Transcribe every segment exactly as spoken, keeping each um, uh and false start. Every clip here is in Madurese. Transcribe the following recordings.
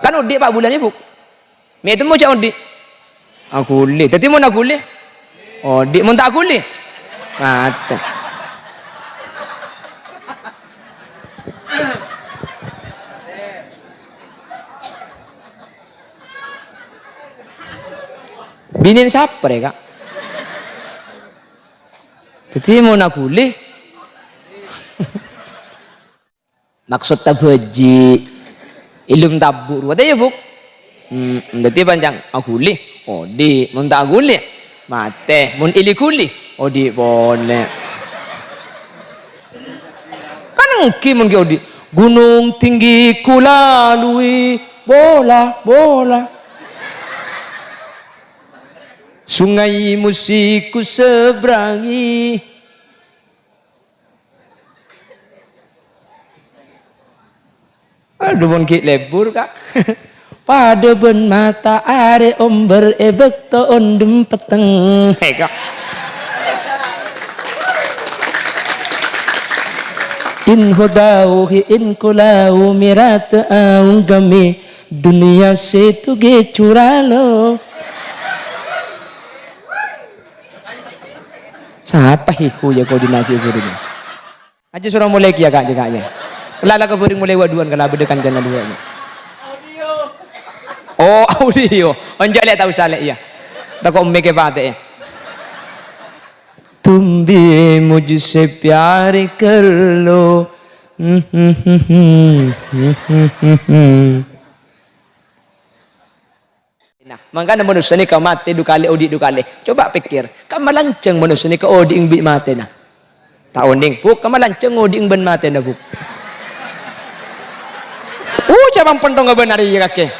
Kan odi' pa' bulân, Bu'. Mè' ètemmo jâ' odi'. Aghuli. Dhâddhi mon aghuli, odi'. Mon ta' aghuli, matè. Binèna sapa rè, Ka'? Dhâddhi mon aghuli. Maksod tabâji', èlem tabu' rowa ta' iyâ, Bu'? Hmm, dhâddhi pancèn aghuli, odi'. Mon ta' aghuli, matè. Mon èli-ghuli, odi' polè. Kan ènggi mon ghi' odi'. Gunung tinggi kulalui, bola, bola. Sungai musti kuseberangi. Adhu, mon ghi' lebur, Ka'. Padâ bân mata'arè ombâr è bâkto ondhem petteng. He, Ka'. In hodau hi in kulau mirata aung gami dunia setu ge curalo. Sapa hi hu ya koordinasi guruna? Aja soro molè kèya, Ka', jâ, Ka', yâ. Lala kabhâreng molè wâ-, duwâ'ân kala bâdâ kancana duwâ', yâ. Oh, audio. Onja' lè' tao salè', yâ. Tako' mik-è patè', yâ. Tumbi mujhi se pyar kar lo. Nah, mangkana manossa nèka matè du kalè, odi' du kalè. Coba pèkkèr, kamma lanjhâng manossa nèka odi'na bi' matèna. Ta' onèng, Bu', kamma lanjhâng odi'na bân matèna, Bu'. Uh, cabang pentongnga bân arèya kakè.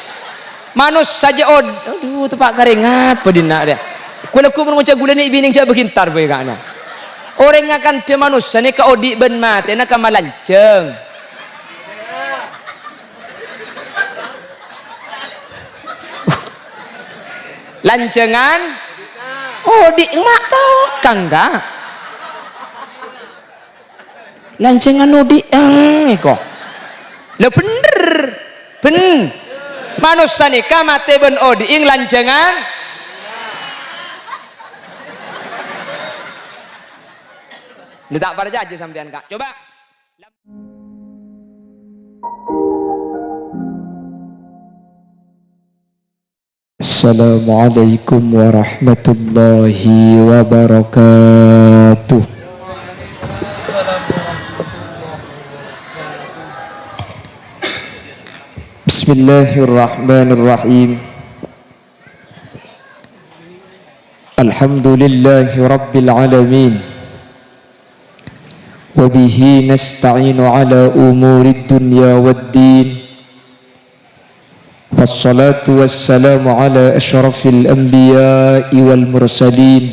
Manossa jâ' od-, adhu, teppa' karè ngapa dinna' rèya? Kulâ-, kulâ mon ngoca' ghulâ nè' binèng jâ' bâghi entar bhâi ka'na. Orèng akantha manossa nèka odi' bân matèna kamma lanjhâng. Lanjhângan odi' ma' tokang, Ka'. Lanjhângan odi'na, eko. La bhender. Bhen. Manossa nèka matè bân odi'na lanjhângan. La ta' parcajâ sampèyan, Ka'. Coba. Assalamualaikum warahmatullahi wabarakatuh. Bismillahirrahmanirrahim. Alhamdulillahi rabbil alamin. Wa bihi nasta'inu ala umurid dunya wad din. Wassalatu wassalamu ala asyrafil anbiya'i wal mursalin,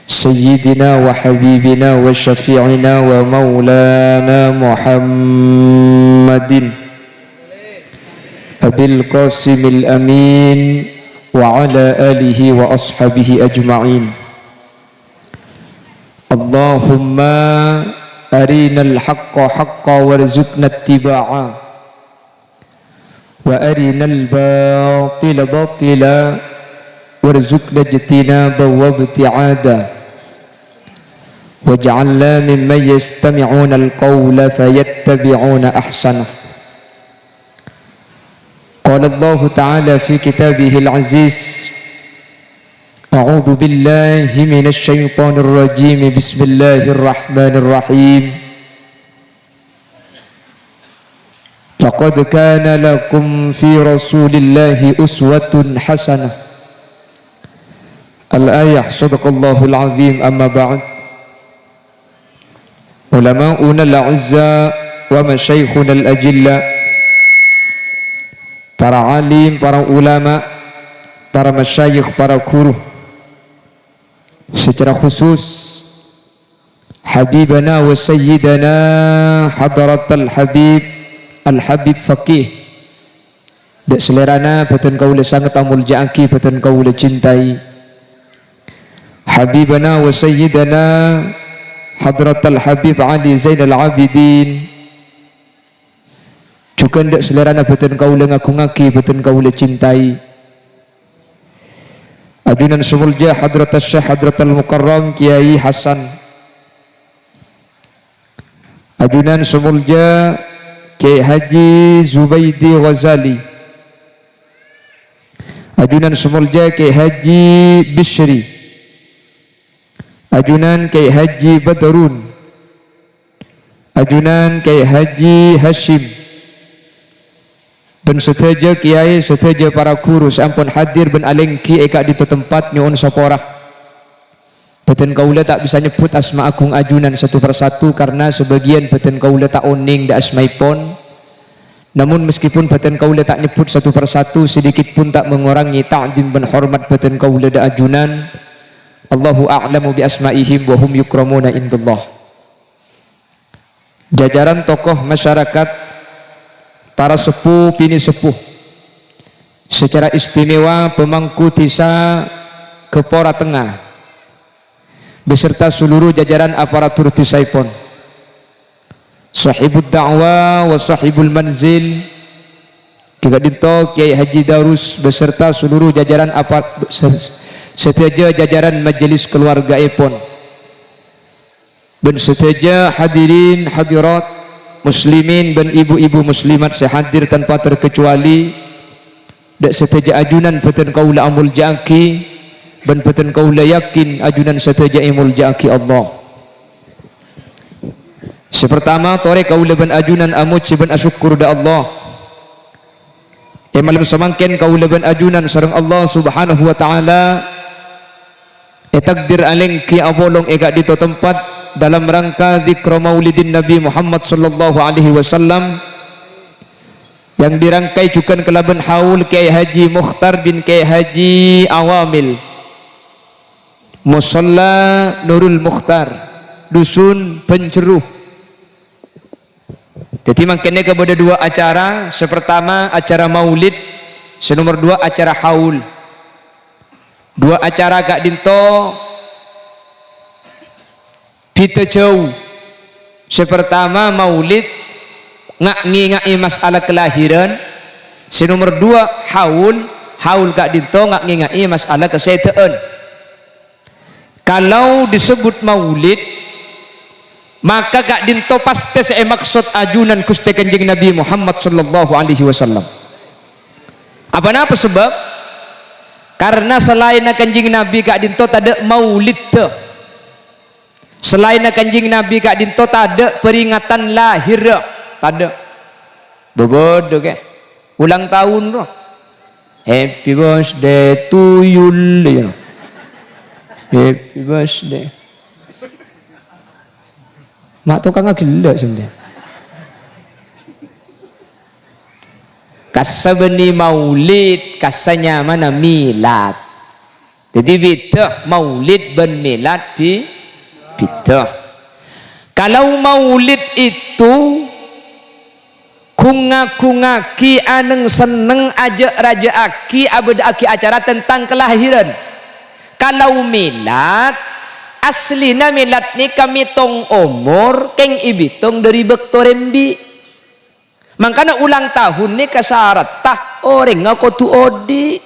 sayyidina wa habibina wa syafi'ina wa maulana Muhammadin Abil Qasimil Amin wa ala alihi wa ashabihi ajma'in. Allahumma arinal haqqa haqqa warzuqna ittiba'a. Wa arinal batila batila warzuqna ijtinaba wa ibti'ada. Waj'alna mimman yastami'unal qawla fayattabi'una ahsanah. Qala Allahu ta'ala fi kitabihil aziz, a'udzu billahi minasy syaithanir rajim. Bismillahirrahmanirrahim. Laqad kana lakum fi Rasulillahi uswatun hasanah. Al-ayah, sadaqallahul azim, amma ba'd. Ulama'unal a'izza wa masyayikhunal ajilla, para alim, para ulama, para masyayikh, para guru. Secara khusus, Habibana wa Sayyidana Hadratal Habib Al-Habib Faqih. Dâ' salèrana bâdhân kaulâ sanget amolja'aghi, bâdhân kaulâ cintai. Habibana wa Sayyidana Hadratal Habib Ali Zainal Abidin. Jhughân dâ' salèrana bâdhân kaulâ ngagungngaghi, bâdhân kaulâ cintai. Ajunan sè molja Hadratus Syekh Hadratal Mukarram Kiai Hasan. Ajunan sè molja Kiai Haji Zubaidi Ghazali. Ajunan sè molja Kiai Haji Bisri. Ajunan Kiai Haji Badrun. Ajunan Kiai Haji Hasyim. Bân sadhâjâ kiai, sadhâjâ para ghuru sè ampon hadir bân alèngghi è ka'dinto tempat nyo'on sapora. Bâdhân kaulâ ta' bisa nyebbhut asma agung ajunan satu per satu karna sabâgiyân bâdhân kaulâ ta' onèng dâ' asmaèpon. Namun, meskipun bâdhân kaulâ ta' nyebbhut satu per satu, sedikit pun ta' mengurangi ta'zim bân hormat bâdhân kaulâ dâ' ajunan. Allahu a'lamu bi asma'ihim wa hum yukramuna indallah. Jajaran tokoh masyarakat, para seppo binè' seppo, secara istimewa pemangku dhisa Ghâpora Tengnga, beserta seluruh jajaran aparatur dhisaèpon, sahibud da'wa wa sahibul manzil, ka'dinto Kiai Haji Darus beserta seluruh jajaran apa-, se-, sadhâjâ jajaran majelis keluargaèpon, bân sadhâjâ hadirin hadirat muslimin bân ibu-ibu muslimat sè hadir tanpa terkecuali. Dâ' sadhâjâ ajunan bâdhân kaulâ amolja'aghi, bân bâdhân kaulâ yakin ajunan sadhâjâ èmolja'aghi Allah. Sè partama, torè kaulâ bân ajunan amojhi bân asokkor dâ' Allah. È malem samangkèn kaulâ bân ajunan sareng Allah Subhanahu wa Ta'ala ètakdir alèngghi apolong è ka'dinto tempat dalam rangka zikra maulidin Nabi Muhammad sallallahu alaihi wasallam, yang dirangkai jhughân kalabân haul Kiai Haji Mukhtar bin Kiai Haji Awamil, Musholla Nurul Mukhtar, Dusun Bânjerru. Dhâddhi, mangkèn nèka bâdâ dua acara, sè partama acara maulid, sè nomer dua acara haul. Dua acara ka'dinto bhidhâ jâu. Sè partama maulid, nga-, ngènga'è mas'ala kalahiran. Sè nomer dua haul, haul ka'dinto nga-, ngènga'è mas'ala kasèdhâ'ân. Kalau disebut maulid, maka ka'dinto pastè sè èmaksod ajunan Ghustè Kanjeng Nabi Muhammad sallallahu alaihi wasallam. Apa napa sebab? Karna salaènna Kanjeng Nabi ka'dinto tadâ' mauliddhâ. Salaènna Kanjeng Nabi ka'dinto tadâ' peringatan lahirrâ. Tadâ'. Bâbâdâ kè. Ulang tahun, roh. Happy birthday to you, you know. Happy birthday. Ma' tokangnga ghellâ' sampèyan. Kassa bânnè maulid, kassa nyamana milad. Dhâddhi bhidhâ maulid bân milad bi-, bhidhâ. Kalau maulid itu ghung-ngagungngaghi, anèng-sennèng, ajâ'-rajâ'aghi, abâdâ'aghi acara tentang kelahiran. Kalau milad, aslina milad nèka mètong omor kèng èbitong dâri bâkto rembi'. Mangkana ulang tahun nèka saratta orèngnga kodhu odi'.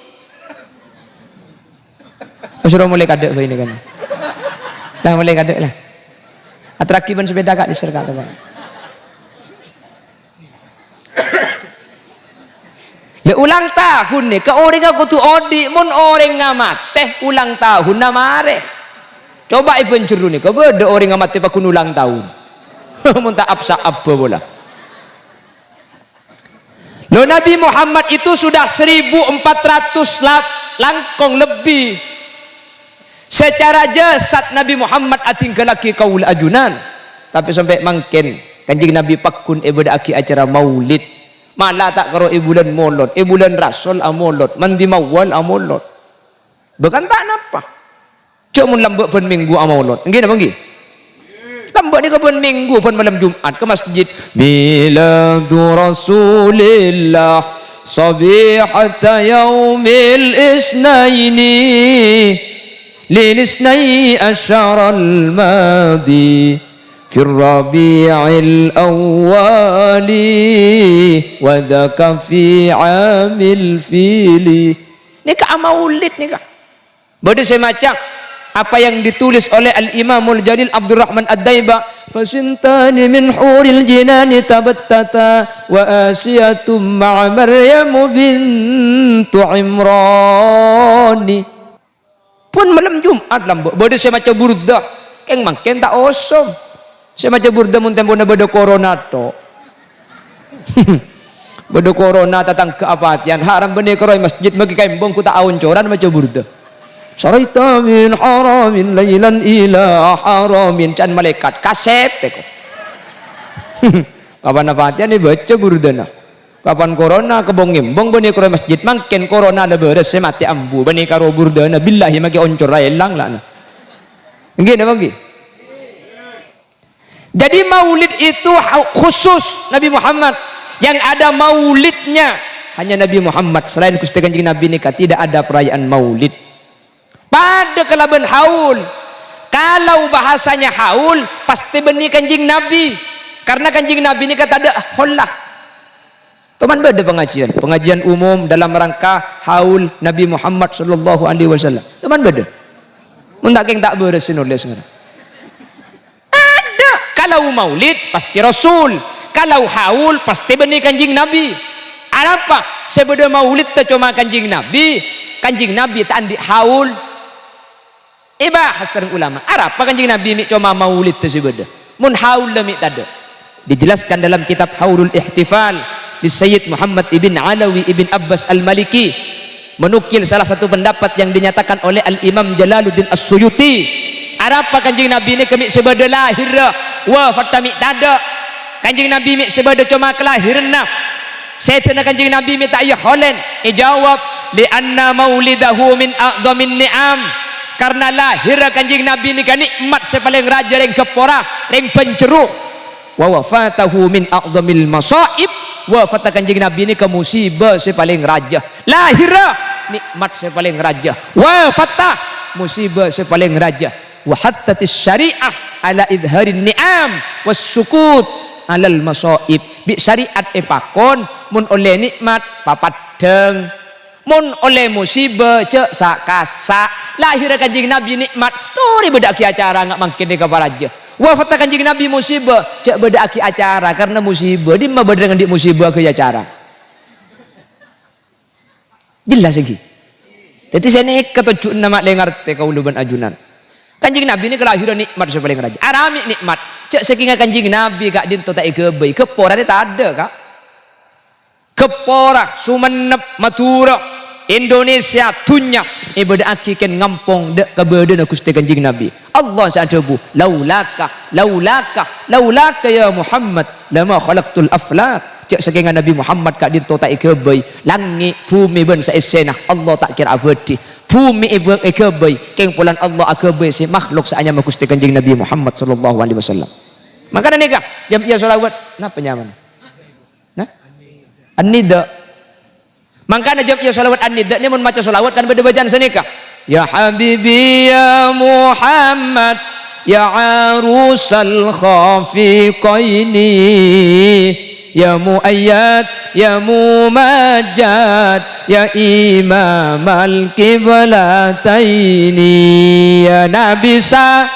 Wis, ro, molaè kadâ' bhâi nèka. Lah, molaè kadâ' lah. Aterraghi bân sepèda ka'dissa' ka'dissa', Pak. Lah, ulang tahun nèka orèngnga kodhu odi', mon orèngnga matè, ulang tahunna marè. Coba è Bânjerru nèka, bâdâ orèngnga matè paggun ulang tahun. Mon ta' ap-sa'ap bhâi pola. Loh, Nabi Muhammad itu sudah seribu empat ratus la-, langkong lebbi. Secara jasad Nabi Muhammad adhingghâllaghi kaulâ ajunan. Tapè sampè' mangkèn, Kanjeng Nabi paggun èbâdâ'aghi acara maulid. Mala ta' karo è bulân Molod, è bulân Rasol amolod, mandi mawwal amolod. Bahkan ta' napa. Jhâ' mon lambâ' bân mènggu amolod. Èngghi napa èngghi? Lambâ' nèka bân mènggu, bân malem Jum'at ka masjid. Miladu Rasulillah sabihata yaumil isnaini lil isnai asyaral madi. في الربيع الأول وذاك في عام الفيل. Nèka amaulid nèka. Bâdâ sè maca apa yang ditulis oleh Al-Imamul Jalil Abdurrahman Ad-Daiba, "Fasintani min huril jinani tabattata, wa Asiyatum ma'a Maryamu bintu Imrani." Pon malem Jum'at lambâ', bâdâ sè maca burdah. Kèng mangkèn ta' osom. Sè maca burdah mon tempona bâdâ corona to. Bâdâ corona tatangghâ apatèyan, haram bânnè karo è masjid, maghi ka embong ghu ta' aoncoran maca burdah. "Saraita min haramin lailan ila haramin," can malaèkat, kasèp èko. Kapan apatèyan èbâca burdana. Kapan corona kèbong-ngèmbong bânnè karo è masjid, mangkèn corona la bârâs sè matè ambu bânnè karo burdana, billahi maghi oncor ra èlang la'na. Èngghi napa èngghi? Jadi maulid itu ha-, khusus Nabi Muhammad. Yang ada maulidnya hanya Nabi Muhammad. Selain Ghustè Kanjeng Nabi nèka tidak ada perayaan maulid. Padâ kalabân haul. Kalau bahasanya haul, pastè bânnè Kanjeng Nabi. Karena Kanjeng Nabi nèka tadâ' holla. Toman bâdâ pangajiân, pangajiân umum dalam rangka haul Nabi Muhammad sallallahu alaihi wasallam. Toman bâdâ. Mon ta' kèng ta' bârâs sè nolès ngèra. Ada. Kalau maulid, pasti Rasul. Kalau haul, pasti bânnè Kanjeng Nabi. Arapa? Sè bâdâ maulidda coma Kanjeng Nabi. Kanjeng Nabi ta' andi' haul. Èbahas sareng ulama, arapa Kanjeng Nabi mè' coma maulidda sè bâdâ? Mon haul la mè' tadâ'. Dijelaskan dalam kitab Haulul Ihtifal li Sayyid Muhammad ibn Alawi ibn Abbas Al-Maliki, menukil salah satu pendapat yang dinyatakan oleh Al-Imam Jalaluddin As-Suyuti. Arapa Kanjeng Nabi nèka mè' sè bâdâ lahirra, wafatta mè' tadâ'. Kanjeng Nabi mè' sè bâdâ coma kalahiranna. Sèdhâna Kanjeng Nabi mè' ta' èholèn, èjâwâb, "Li'anna maulidahu min a'dhamin ni'am." Karna lahirra Kanjeng Nabi nèka nè'mat sè palèng rajâ rèng Gheppora, rèng Bânjerru. "Wa wafatahu min a'dhamil masa'ib." Wafatta Kanjeng Nabi nèka musibâ sè palèng rajâ. Lahirra nè'mat sè palèng rajâ. Wafatta musibâ sè palèng rajâ. "Wa hathatis syari'ah ala idharin ni'am was sukut alal masa'ib." Bi' syariat èpakon, mon ollè nè'mat, papaddhâng. Mon ollè musibâ, jhâ' sa'-kassa'. Lahirra Kanjeng Nabi nè'mat, torè bâdâ'âghi acara nga' mangkèn nèka parajâ. Wafatta Kanjeng Nabi musibâ, jhâ' bâdâ'âghi acara karna musibâ. Dimma bâdâ rèng andi' musibâ aghâbây acara? Jelas èngghi? Dhâddhi sè nèka tojjhuna ma' lè ngartè kaulâ bân ajunan. Kanjeng Nabi nèka lahirra nè'mat sè palèng rajâ. Aramè nè'mat. Jhâ' sakènga Kanjeng Nabi ka'dinto ta' èghâbây. Gheppora rè tadâ', Ka'. Gheppora, Songennep, Madhurâ, Indonesia, dhunnya èbâdâ'âghi kèng ngampong dâ' ka bâdâna Ghustè Kanjeng Nabi. Allah sè adhâbu, "Laulaka, laulaka, laulaka ya Muhammad, lama khalaqtul aflak." Jhâ' sakènga Nabi Muhammad ka'dinto ta' èghâbây, langngè', bhumè bân saèssèna Allah ta' kèra abâdhi. Bhumè èbâ-, èghâbây, kèng polana Allah aghâbây sè makhluk sè anyama Ghustè Kanjeng Nabi Muhammad sallallahu alaihi wasallam. Mangkana nèka, jam'iyah sholawat, napa nyamana? Nah? An-Nida. Mangkana jam'iyah sholawat An-Nida nè mon maca sholawat kan bâdâ bâcaan sanèka. Ya habibi ya Muhammad, ya arusal khafiqaini, ya muayyad, ya mumajjad, ya imamal qiblataini, ya Nabi sa-,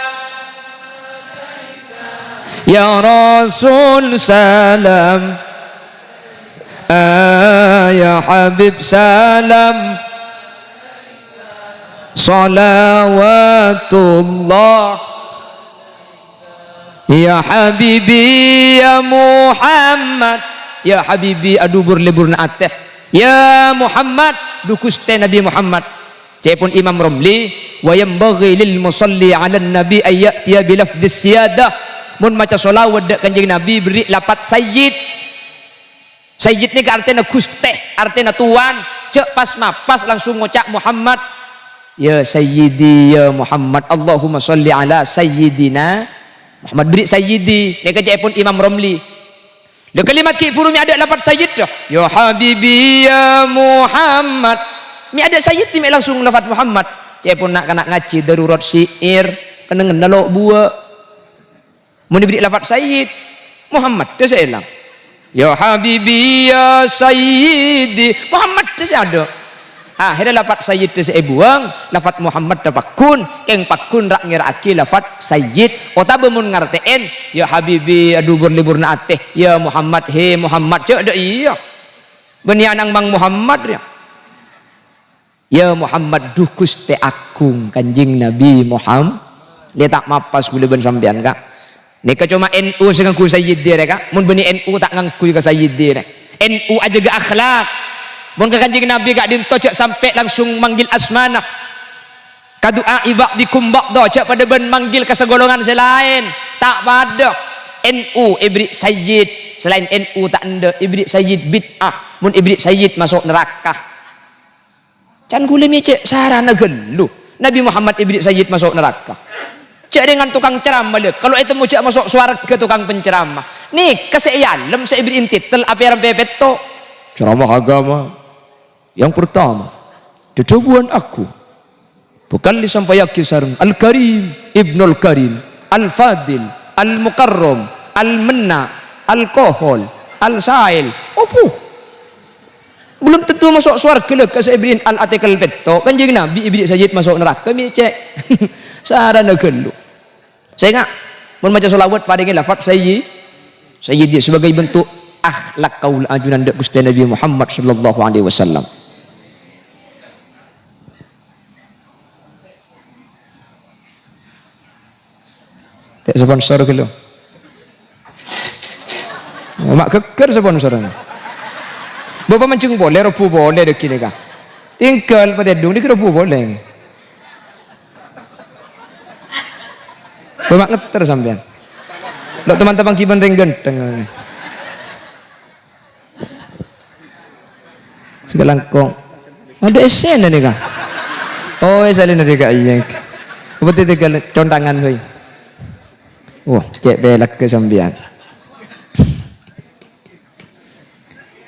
ya Rasul salam. Ah, ya Habib salam, salawatullah. Ya Habibi, ya Muhammad. Ya Habibi, adubur lebbhurna atè. Ya Muhammad, du Ghustè Nabi Muhammad. Ca'èpon Imam Romli, "Wa yanbaghi lil musalli 'alan nabi an ya'tiya bi lafdhis siyadah." Mon maca sholawat dâ' Kanjeng Nabi, berri' lapat sayyid. Sayyid nèka artèna ghustè, artèna towan. Jhâ' pas-mapas langsung ngoca' Muhammad. "Ya Sayyidi, ya Muhammad, Allahumma sholli ala Sayyidina Muhammad." Berri' Sayyidi. Nèka ca'èpon Imam Romli. Lha kalimat ghi' bhuru mè' adâ' lapat Sayyid, dâ. "Ya Habibi, ya Muhammad." Mè' adâ' Sayyidi mè' langsung lafat Muhammad. Ca'èpon na'-kana' ngajhi darurat syi'ir, kennengnganna lo' buwâ'. Mon èberri' lafat sayyid, Muhammad sè èlang. "Ya habibi, ya sayyidi," Muhammad sè adhâ'. Akhèrra lafat sayyid sè èbuwâng, lafat Muhammad paggun, kèng paggun ra'-ngèra'aghi lafat sayyid. Otabâ mon ngartè'èn, "Ya habibi, adhu bur-lebbhurna atè, ya Muhammad, he Muhammad," jhâ' dâ' iyâ. Bânnè ana'na Mang Muhammad, yâ. Ya Muhammad, dhu Ghustè Agung, Kanjeng Nabi Muhammad. Lè ta' mapas kaulâ bân sampèyan, Ka'. Nèka coma N U sè ngangghuy sayyidi rè, Ka'. Mon bânnè N U ta' ngangghuy ka sayyidi rè. N U ajâgâ akhlak. Mon ka Kanjeng Nabi ka'dinto jhâ' sampè' langsung manggil asmana. Ka du'a ba'dikum ba'da, jhâ' padâ bân manggil ka sagolongan sè laèn. Ta' padâ. N U èberri' sayyid. Salaèn N U ta' endâ', èberri' sayyid bid'ah. Mon èberri' sayyid maso' naraka. Can kaulâ mè' cè' sarana ghâllu. Nabi Muhammad èberri' sayyid maso' naraka. Jhâ' rèngan tokang ceramah, lè. Kalau ètemmo jhâ' maso' sowarghâ tokang penceramah. Nèka sè è alem sè èberri'i titel apa èrampè pètto'. Ceramah agama. Yang pertama, dhâdhâbuwân agung. Bhâkal èsampayaghi sareng Al-Karim, Ibnul Karim, Al-Fadil, Al-Mukarram, Al-Menna, Al-Kohol, Al-Sail. Opo? Belum tentu maso' sowarghâ lè, ka sè èberri'i al-atikel pètto', Kanjeng Nabi èberri' sayyid maso' naraka, mè' cè'. Sarana ghâllu. Sènga', mon maca sholawat, parèngè lafat sayyi-, sayyidi sebagai bentuk akhlak kaulâ ajunan dâ' Ghustè Nabi Muhammad sallallahu alaihi wasallam. Tè' sponsor ghâllu. Ma' ghâgghâr sponsorra. Bâpa' manjheng polè, robbhu polè dâggi' nèka. Tinggal patèdung nèka robbhu polè. Bâ' ma' ngetter sampèyan. Lo' teman-teman ghibân rèng ghântheng. Sakalangkong. Adâ' essèna nèka. Oh, salèna nèka iyâ. Bhâdhi tinggal contangan, boy. Wah, cè' pèlagghâ sampèyan.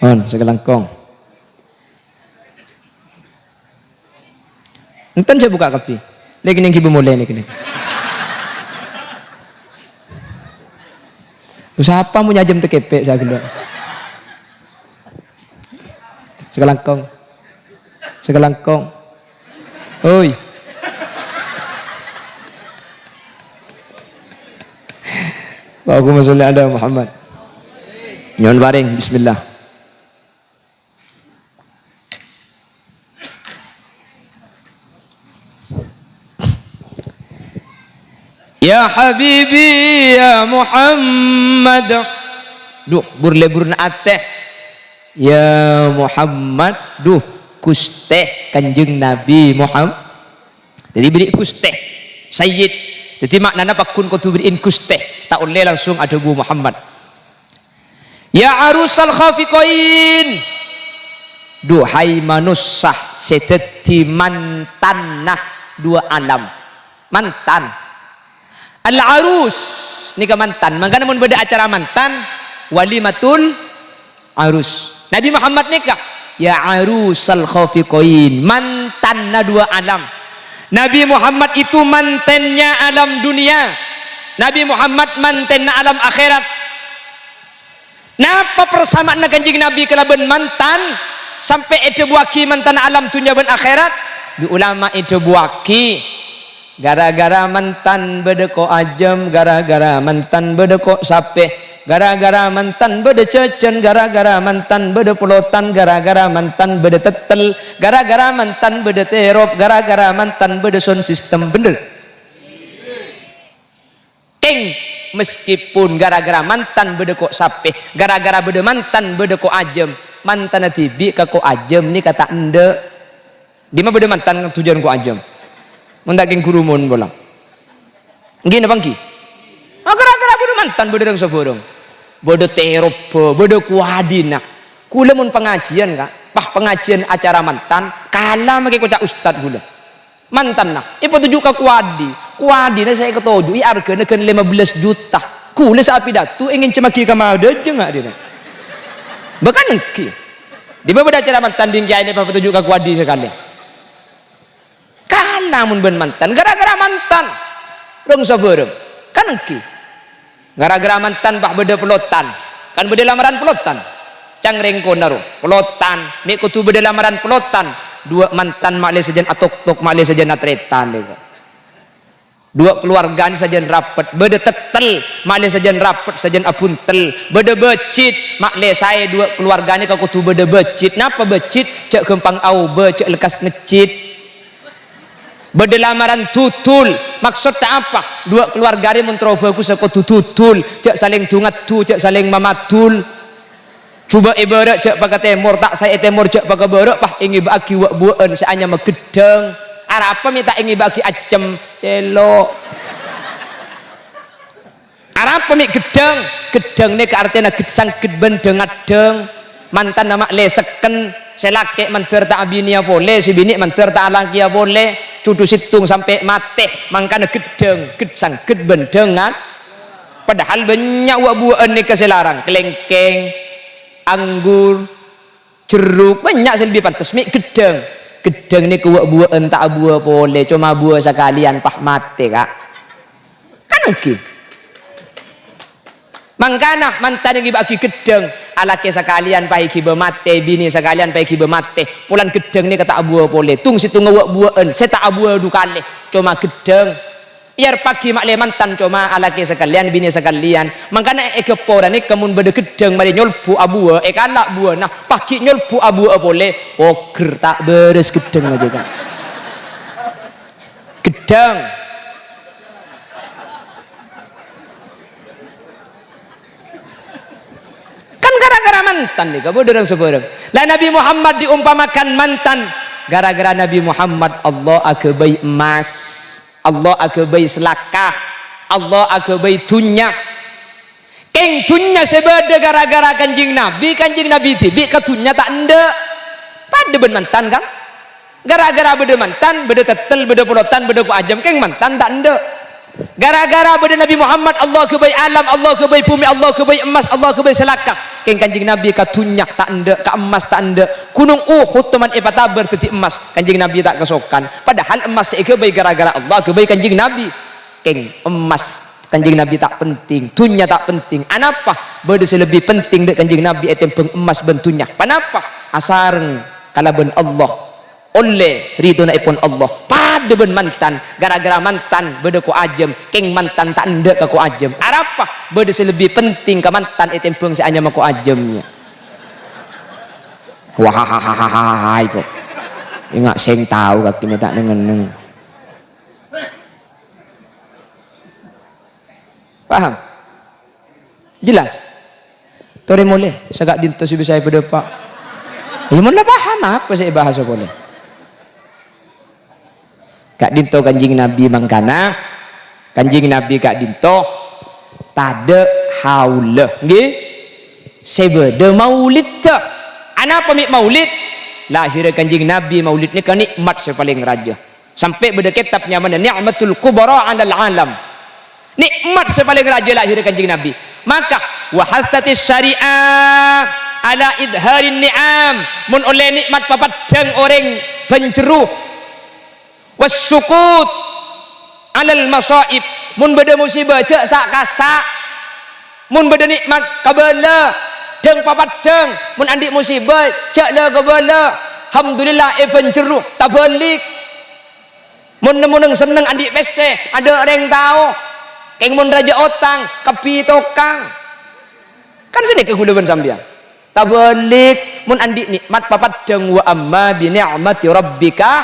On, sakalangkong. Enten sè bukka' kabbhi. Nèk, nèk, ghibâ molè nèk, nèk. Sapa mon nyajâm tekepek saghellâ'? Sakalangkong. Sakalangkong. Oi. Allahumma sholli ala Muhammad. Nyo'on parèng, bismillah. Ya habibi, ya Muhammad. Dhu, bur-lebbhurna atè. Ya Muhammad, dhu, Ghustè Kanjeng Nabi Muhammad. Dhâddhi, bherri' Ghustè, Sayyid. Dhâddhi, ma'nana paggun kodhu bherri'in Ghustè. Ta' ollè langsung adhâbu Muhammad. Ya arusal khafiqain, duhai manossa sè dhâddhi mantanna duwâ' alam. Mantan. Al-arus nèka mantan. Mangkana mon bâdâ acara mantan, walimatul arus. Nabi Muhammad nèka, ya arusal khafiqain, mantanna duwâ' alam. Nabi Muhammad itu mantannya alam dunia. Nabi Muhammad mantanna alam akhirat. Napa parsama'anna Kanjeng Nabi kalabân mantan, sampè' èdhâbuwâghi mantanna alam dunnya bân akhèrat? Bi' ulama èdhâbuwâghi, gara-gara mantan bâdâ ko' ajâm, gara-gara mantan bâdâ ko' sapè, gara-gara mantan bâdâ jhâjhân, gara-gara mantan bâdâ polotan, gara-gara mantan bâdâ tèttèl, gara-gara mantan bâdâ tèrop, gara-gara mantan bâdâ sound system, bhender? Kèng, meskipun gara-gara mantan bâdâ ko' sapè, gara-gara bâdâ mantan bâdâ ko' ajâm, mantanna dhibi' ka ko' ajâm nèka ta' endâ'. Dimma bâdâ mantan tojjhuwân ko' ajâm? Mon ta' kèng ghuru mon pola. Ènggi napa ènggi? Ah, gara-gara bâdâ mantan bâdâ rèng sabhârâng. Bâdâ tèrobbhâ, bâdâ kuwadina. Kaulâ mon pangajiyân, Ka', pas pangajiyân acara mantan, kala makè koca' ustad kaulâ. Mantanna, èpatoju' ka kuwadi. Kuwadina sè èkatoju'i arghâna ghân lèma bellâs juta. Kaulâ sè apidato ènginjhâmaghi ka madhâjâng, a, dhina. Bhâkal ènggi. Dimma bâdâ acara mantan dhing kèyaèna èpatoju' ka kuwadi sakalè. Kala mon bân mantan, gara-gara mantan. Rèng sabhârâng. Kan ènggi. Gara-gara mantan, pas bâdâ pelotan. Kan bâdâ lamaran pelotan. Ca'na rèng konaro, pelotan. Mè' kodhu bâdâ lamaran pelotan. Duwâ' mantan ma'lè sajân atoktok, ma'lè sajân atrètan, lè. Duwâ' kalowarga nè sajân rapet, bâdâ tèttèl, ma'lè sajân rapet, sajân abhuntel. Bâdâ bâjit, ma'lè saè duwâ' kalowarga nè ka kodhu bâdâ bâjit. Napa bâjit? Jhâ' ghâmpang aobâ, jhâ' lekkas ngejjit. Bâdâ lamaran dudul, maksoddhâ apa? Duwâ' kalowarga rè mon terro bhâghussa kodhu dudul, jhâ' salèng du-ngaddu, jhâ' salèng mamadul. Jhubâ' è bârâ' jhâ' paka tèmor, ta' saè è tèmor jhâ' paka bârâ', pas èngèbâ'aghi wâ'-buwâ'ân sè anyama ghedhâng. Arapa mè' ta' èngèbâ'aghi accem? Cèlo'. Arapa mè' ghedhâng? Ghedhâng nèka artèna ghed-, sangghed bân dhâng-ngadhâng. Mantanna ma'lè sekken, sè lakè' mandhâr ta' abinèya polè, sè binè' mandhâr ta' alakèya polè, cudhu sèttong sampè' matè, mangkana ghedhâng, ghed-, sangghed bân dhâng-ngad-, padahal bânnya' wâ'-buwâ'ân nèka sè larang, kalèngkèng, anggur, jerruk, bânnya' sè lebbi pantes, mè' ghedhâng. Ghedhâng nèka wâ'-buwâ'ân ta' abuwâ polè, coma abuwâ sakalèyan pas matè, Ka'. Kan ènggi. Mangkana mantan èngèbâ'aghi ghedhâng, alakè sakalèyan pas èghibâ matè, binè sakalèyan pas èghibâ matè. Polana ghedhâng nèka ta' abuwâ polè. Tong-sèttongnga wâ'-buwâ'ân sè ta' abuwâ du kalè, coma ghedhâng. Èarepaghi ma'lè mantan coma alakè sakalèyan, binè sakalèyan. Mangkana è ghâpora nèka mon bâdâ ghedhâng marè nyolbu' abuwâ, èkala' buwâna, pas ghi' nyolbu' abuwâ'â polè, pogher ta' bârâs ghedhângnga jâgâ. Ghedhâng. Kan gara-gara mantan nèka, bâdâ rang-sabhârâng. La Nabi Muhammad diumpamakan mantan. Gara-gara Nabi Muhammad, Allah aghâbây emmas. Allah aghâbây salaka. Allah aghâbây dhunnya. Kèng dhunnya sè bâdâ gara-gara Kanjeng Nabi, Kanjeng Nabi dhibi' ka dhunnya ta' endâ'. Padâ bân mantan, kan? Gara-gara bâdâ mantan, bâdâ tèttèl, bâdâ polotan, bâdâ ko' ajâm, kèng mantan ta' endâ'. Gara-gara bâdâ Nabi Muhammad, Allah aghâbây alam, Allah aghâbây bhumè, Allah aghâbây emmas, Allah aghâbây salaka. Kèng Kanjeng Nabi ka dhunnya ta' endâ', ka emmas ta' endâ'. Ghunong Uhud toman èpatabâr dhâddhi emmas, Kanjeng Nabi ta' kasokan. Padahal emmas sè èghâbây gara-gara Allah aghâbây Kanjeng Nabi. Kèng emmas Kanjeng Nabi ta' penting, dhunnya ta' penting. Anapa? Bâdâ sè lebbi penting dâ' Kanjeng Nabi ètèmbhâng emmas bân dhunnya. Panapa? Asareng kalabân Allah. Ollè ridhonaèpon Allah. Padâ bân mantan, gara-gara mantan bâdâ ko' ajâm, kèng mantan ta' endâ' ka ko' ajâm. Arapa? Bâdâ sè lebbi penting ka mantan ètèmbhâng sè anyama ko' ajâm, yâ. Wah, itu. Enga' sèng tao kakè mè' ta' neng-enneng. Paham? Jelas? Torè molè, sè ka'dinto sè bisa èpadâpa'. Iyâ, mon la paham, apa sè èbahas polè? Ka'dinto Kanjeng Nabi mangkana, Kanjeng Nabi ka'dinto tadâ' haula, ngghi? Sè bâdâ maulidda. Anapa mè' maulid? Lahirra Kanjeng Nabi, maulid nèka nè'mat sè palèng rajâ. Sampè' bâdâ kètab nyamana Ni'matul Kubra 'alal 'Alam. Nè'mat sè palèng rajâ lahirra Kanjeng Nabi. Maka, wa hassatis syari'ah 'ala idharin ni'am. Mon ollè nè'mat papaddhâng orèng bânjerru. Was sukut 'alal masa'ib. Mon bâdâ musibah, jhâ' sa'-kasa'. Mon bâdâ nè'mat, kabâlâ. Dhâng papaddhâng. Mon andi' musibah, jhâ' la kabâlâ. Alhamdulillah, è bânjerru, tabâlik. Mon nemmo neng-senneng andi' pèssè, adâ' rèng tao. Kèng mon rajâ otang, kabbhi tokang. Kan sanèka ghulâ bân sampèyan. Tabâlik, mon andi' nè'mat papaddhâng, wa amma bi ni'mati rabbika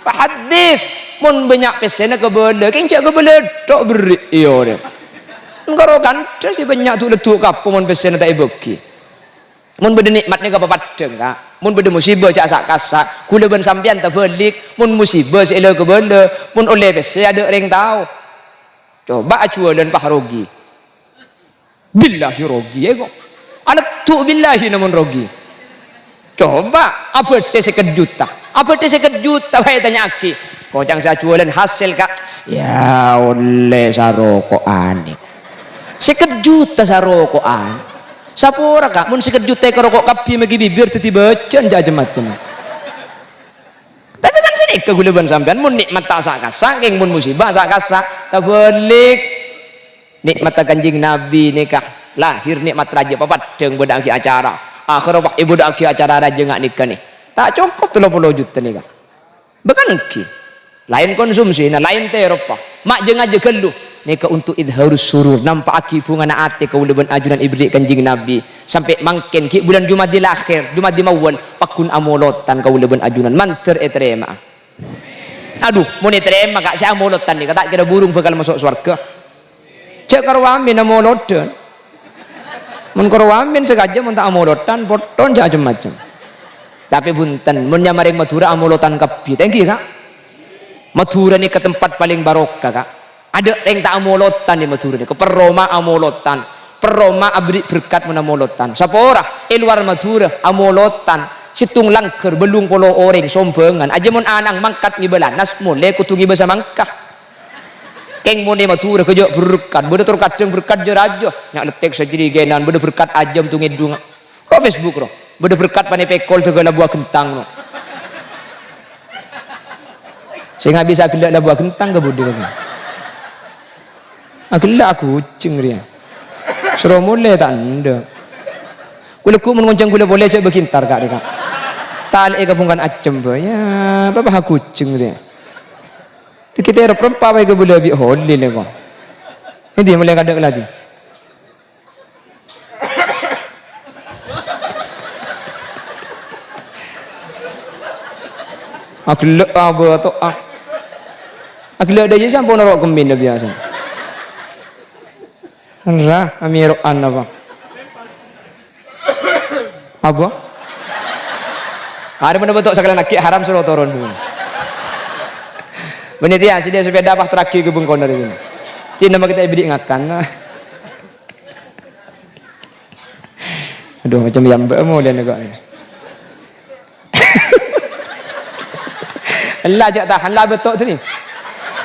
fahaddits. Mon bânnya' pèssèna kabâlâ, kèng jhâ' kabâlâ tho' berri' iyâ. Engkara kantha sè bânnya' du-, leddhu' kapo mon pèssèna ta' èbâghi. Mon bâdâ nè'mat nèka papaddhâng, Ka'. Mon bâdâ musibah, jhâ' sa'-kasa'. Ghulâ bân sampèyan tabâlik. Mon musibah sè èla-kabâlâ. Mon ollè pèssè, adâ' rèng tao. Coba ajhuwâlân pas rogi. Billahi rogi, è, ko'. Aleddhu' billahi namong rogi. Coba, abâdhâ sèket juta. Abâdhâ sèket juta, bhâi tanya'aghi. Koca'na sè ajhuwâlân hasil, Ka'. Yâ, ollè saroko'an. Sèket juta saroko'an. Sapora, Ka', mon sèket juta èkaroko' kabbhi maghi bibir dhâddhi bâjâ'ân jhâ' cem-macem. Tapè kan sanèka ghulâ bân sampèyan, mon nè'mat ta' sa'-kasa', kèng mon musibah sa'-kasa', tabâlik. Nè'matta Kanjeng Nabi nèka lahir nè'mat rajâ, papaddhâng bâdâ'âghi acara. Akhèrra, wah, èbâdâ'âghi acara rajâ nga' nèka nè. Ta' cokop tello polo juta nèka. Bâkal ènggi. Laèn konsumsina, laèn tèropa. Ma' jâ-ngajâ ghâllu. Nèka untuk idharus surur, nampa'aghi bhungana atè kaulâ bân ajunan èberri' Kanjeng Nabi. Sampè' mangkèn ghi' bulân Jumadil Akhir, Jumadil Awwal, pagghun amolodhân kaulâ bân ajunan. Mandhâr ètarèma'a. Adhu, mon ètarèma, Ka', sè amolodhân nèka ta' kèra burung bhâkal maso' sowarghâ. Jhâ' karo amin amolodhân. Mon karo amin sakajâ, mon ta' amolodhân, potton jhâ' cem-macem. Tapè bhunten, mon nyama rèng Madhurâ amolodhân kabbhi, ta' ènggi, Ka'? Madhurâ nèka tempat palèng barokah, Ka'. Adâ' rèng ta' amolodhân è Madhurâ nèka, perroma amolodhân. Perroma aberri' berkat mon amolodhân. Sapora, è lowar Madhurâ amolodhân. Sèttong langghâr, bâllung polo orèng sombhângan. Ajâ mon ana'na mangkat ngibâ lanas, molè kodhu ngibâ samangka. Kèng mon è Madhurâ ghâjâ' berkat, bâdâ tor kadhâng berkat jâ-rajâ, nya' lettèk sajrigènan, bâdâ berkat ajâm tongèdhungnga. Ro Facebook ro, bâdâ berkat panè pèkol dâgâ Labuwa Gentang ro. Sè nga' bisa aghellâ' Labuwa Gentang ka budi bâgi. Aghellâ' aghujeng rèya. Soro molè ta' endâ'. Kulâ ghu mon ngonjhâng kulâ polè jhâ' bâgi entar, Ka', rè, Ka'. Talè'è ka bungkana ajâm, bâ. Ya, bâbâ aghujeng rèya. Dikit ero perempa wae ke boleh abi holi le ko. Nanti mulai kadek lagi. Agellek abâto, ah. Agellek dâjâ sampon ro' kemmin biasa. Ra, amiro'an apa? Apa? Arè mènta bentuk sakalian lagi haram suruh turun dulu. Bânnè tèya, sèdhâ sepeda apa teragi ke bengkoner ini. Cina mah kita ibrik ngakan. Aduh, macam yang mbak mau dan kok. Ella jhâ' tahan, la abâto' dhâri.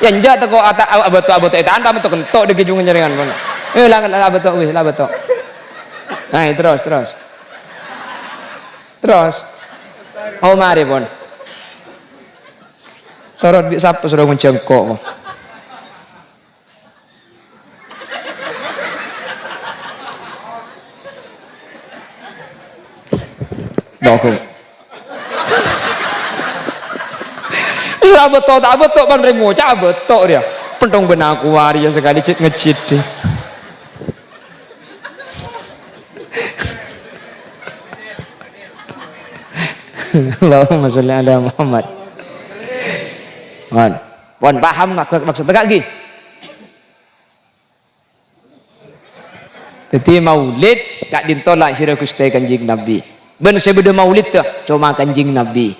Ya, enjâ' tako' ata-, abâto', abâto' ètahan, ta' mènto kentok dâggi' jhung nyarengan kono. Eh, la, la abâto' wis, la abâto'. Nah, terros, terros. Terros. Oh, marè, pon. Torot bi' sapa soro ngonjhâ engko', pon. Dohong. Wis ra abâto, ta' abâto, pan rèng ngoca' abâto rèya. Pentong bân aku arèya sakalè cè' ngejjhidhi. Allahumma sholli ala Muhammad. Pon, pon paham mak-, maksud ka'ghi? Dhâddhi maulid ka'dinto lahirra Ghustè Kanjeng Nabi. Bân sè bâdâ maulidda coma Kanjeng Nabi.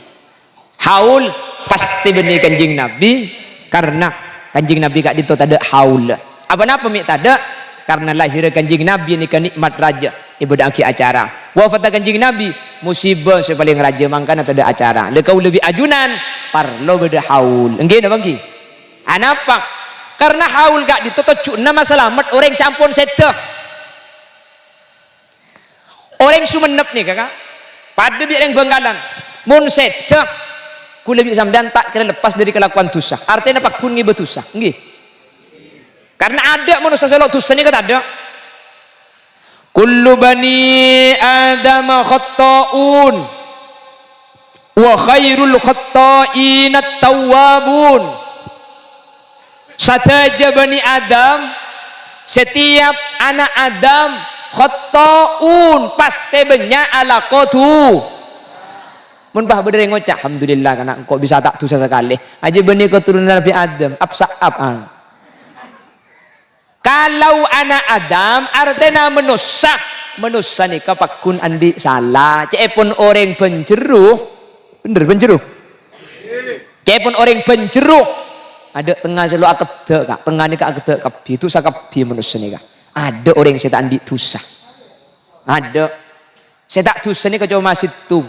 Haul pastè bânnè Kanjeng Nabi, karna Kanjeng Nabi ka'dinto tadâ' haul. Apa napa mè' tadâ'? Karna lahirra Kanjeng Nabi nèka nè'mat rajâ, èbâdâ'aghi acara. Wafatta Kanjeng Nabi, musibâ sè palèng rajâ, mangkana tadâ' acara. La kaulâ bi' ajunan parlo bâdâ haul. Èngghi napa èngghi? Anapa? Karna haul ka'dinto tojjhuna masalamet orèng sè ampon sèdhâ. Orèng Songennep nèka, Ka', padâ bi' orèng Bangkalan. Mon sèdhâ, kaulâ bi' sampèyan ta' kèra lepas dâri kalakowan dhusa. Artèna pagghun ngibâ dhusa, èngghi. Karna adâ' manossa sè lo' dhusa nèka tadâ'. Kullu bani Adama khatta'un. Wa khairul khatta'inat tawwabun. Sadhâjâ bani Adam, setiap ana' Adam, khatta'un, pastè bânnya' alako du-, Mon bâ bâdâ rèng ngoca', "Alhamdulillah, kana' engko' bisa ta' dhusa sakalè. Ajâ bânnè keturunan Nabi Adam, ap-sa'ap, ah." Kalau ana' Adam, artèna manossa. Manossa nèka pagghun andi' sala. Cè'èpon orèng Bânjerru. Bhender, Bânjerru? Cè'èpon orèng Bânjerru. Adâ' tengnga sè lo' akeddhâ', Ka'. Tengnga nèka akeddhâ' kabbhi. Dhusa kabbhi manossa nèka. Adâ' orèng sè ta' andi' dhusa. Adâ'. Sè ta' dhusa nèka coma sèttong,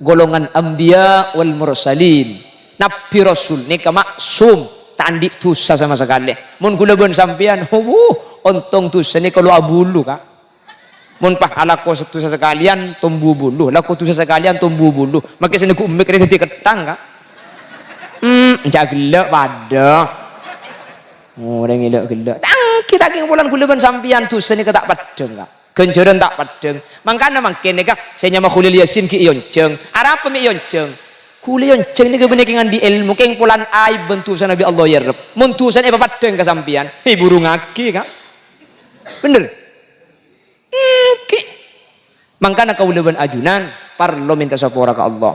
golongan anbiya wal mursalin. Nabbhi rasul nèka ma'sum, ta' andi' dhusa sama sakalè. Mon kaulâ bân sampèyan, wuh, ontong dhusa nèka lo' abulu, Ka'. Mon pas alako dhusa sakalèyan, tombu bulu. Lako dhusa sakalèyan, tombu bulu. Makè sè neggu' mik rè dhâddhi ketthang, Ka'. Hmm, jhâ' ghellâ' padâ. Orèng ghellâ'-ghellâ'. Tang Kita kèng polana ghulâ bân sampèyan dhusa nèka ta' peddhâng, Ka'. Ghânjhârân ta' peddhâng. Mangkana mangkèn nèka sè nyama Kholil Yasin ghi' èonjhâng. Arapa mè' èonjhâng? Ghulâ èonjhâng nèka bânnè kèng andi' èlmo, kèng polana aèb bân dhusana bi' Allah èyarep. Mon dhusana èpapeddhâng ka sampèyan, èburungngaghi, Ka'. Bhender? Èngghi. Mangkana kaulâ bân ajunan parlo mènta sapora ka Allah.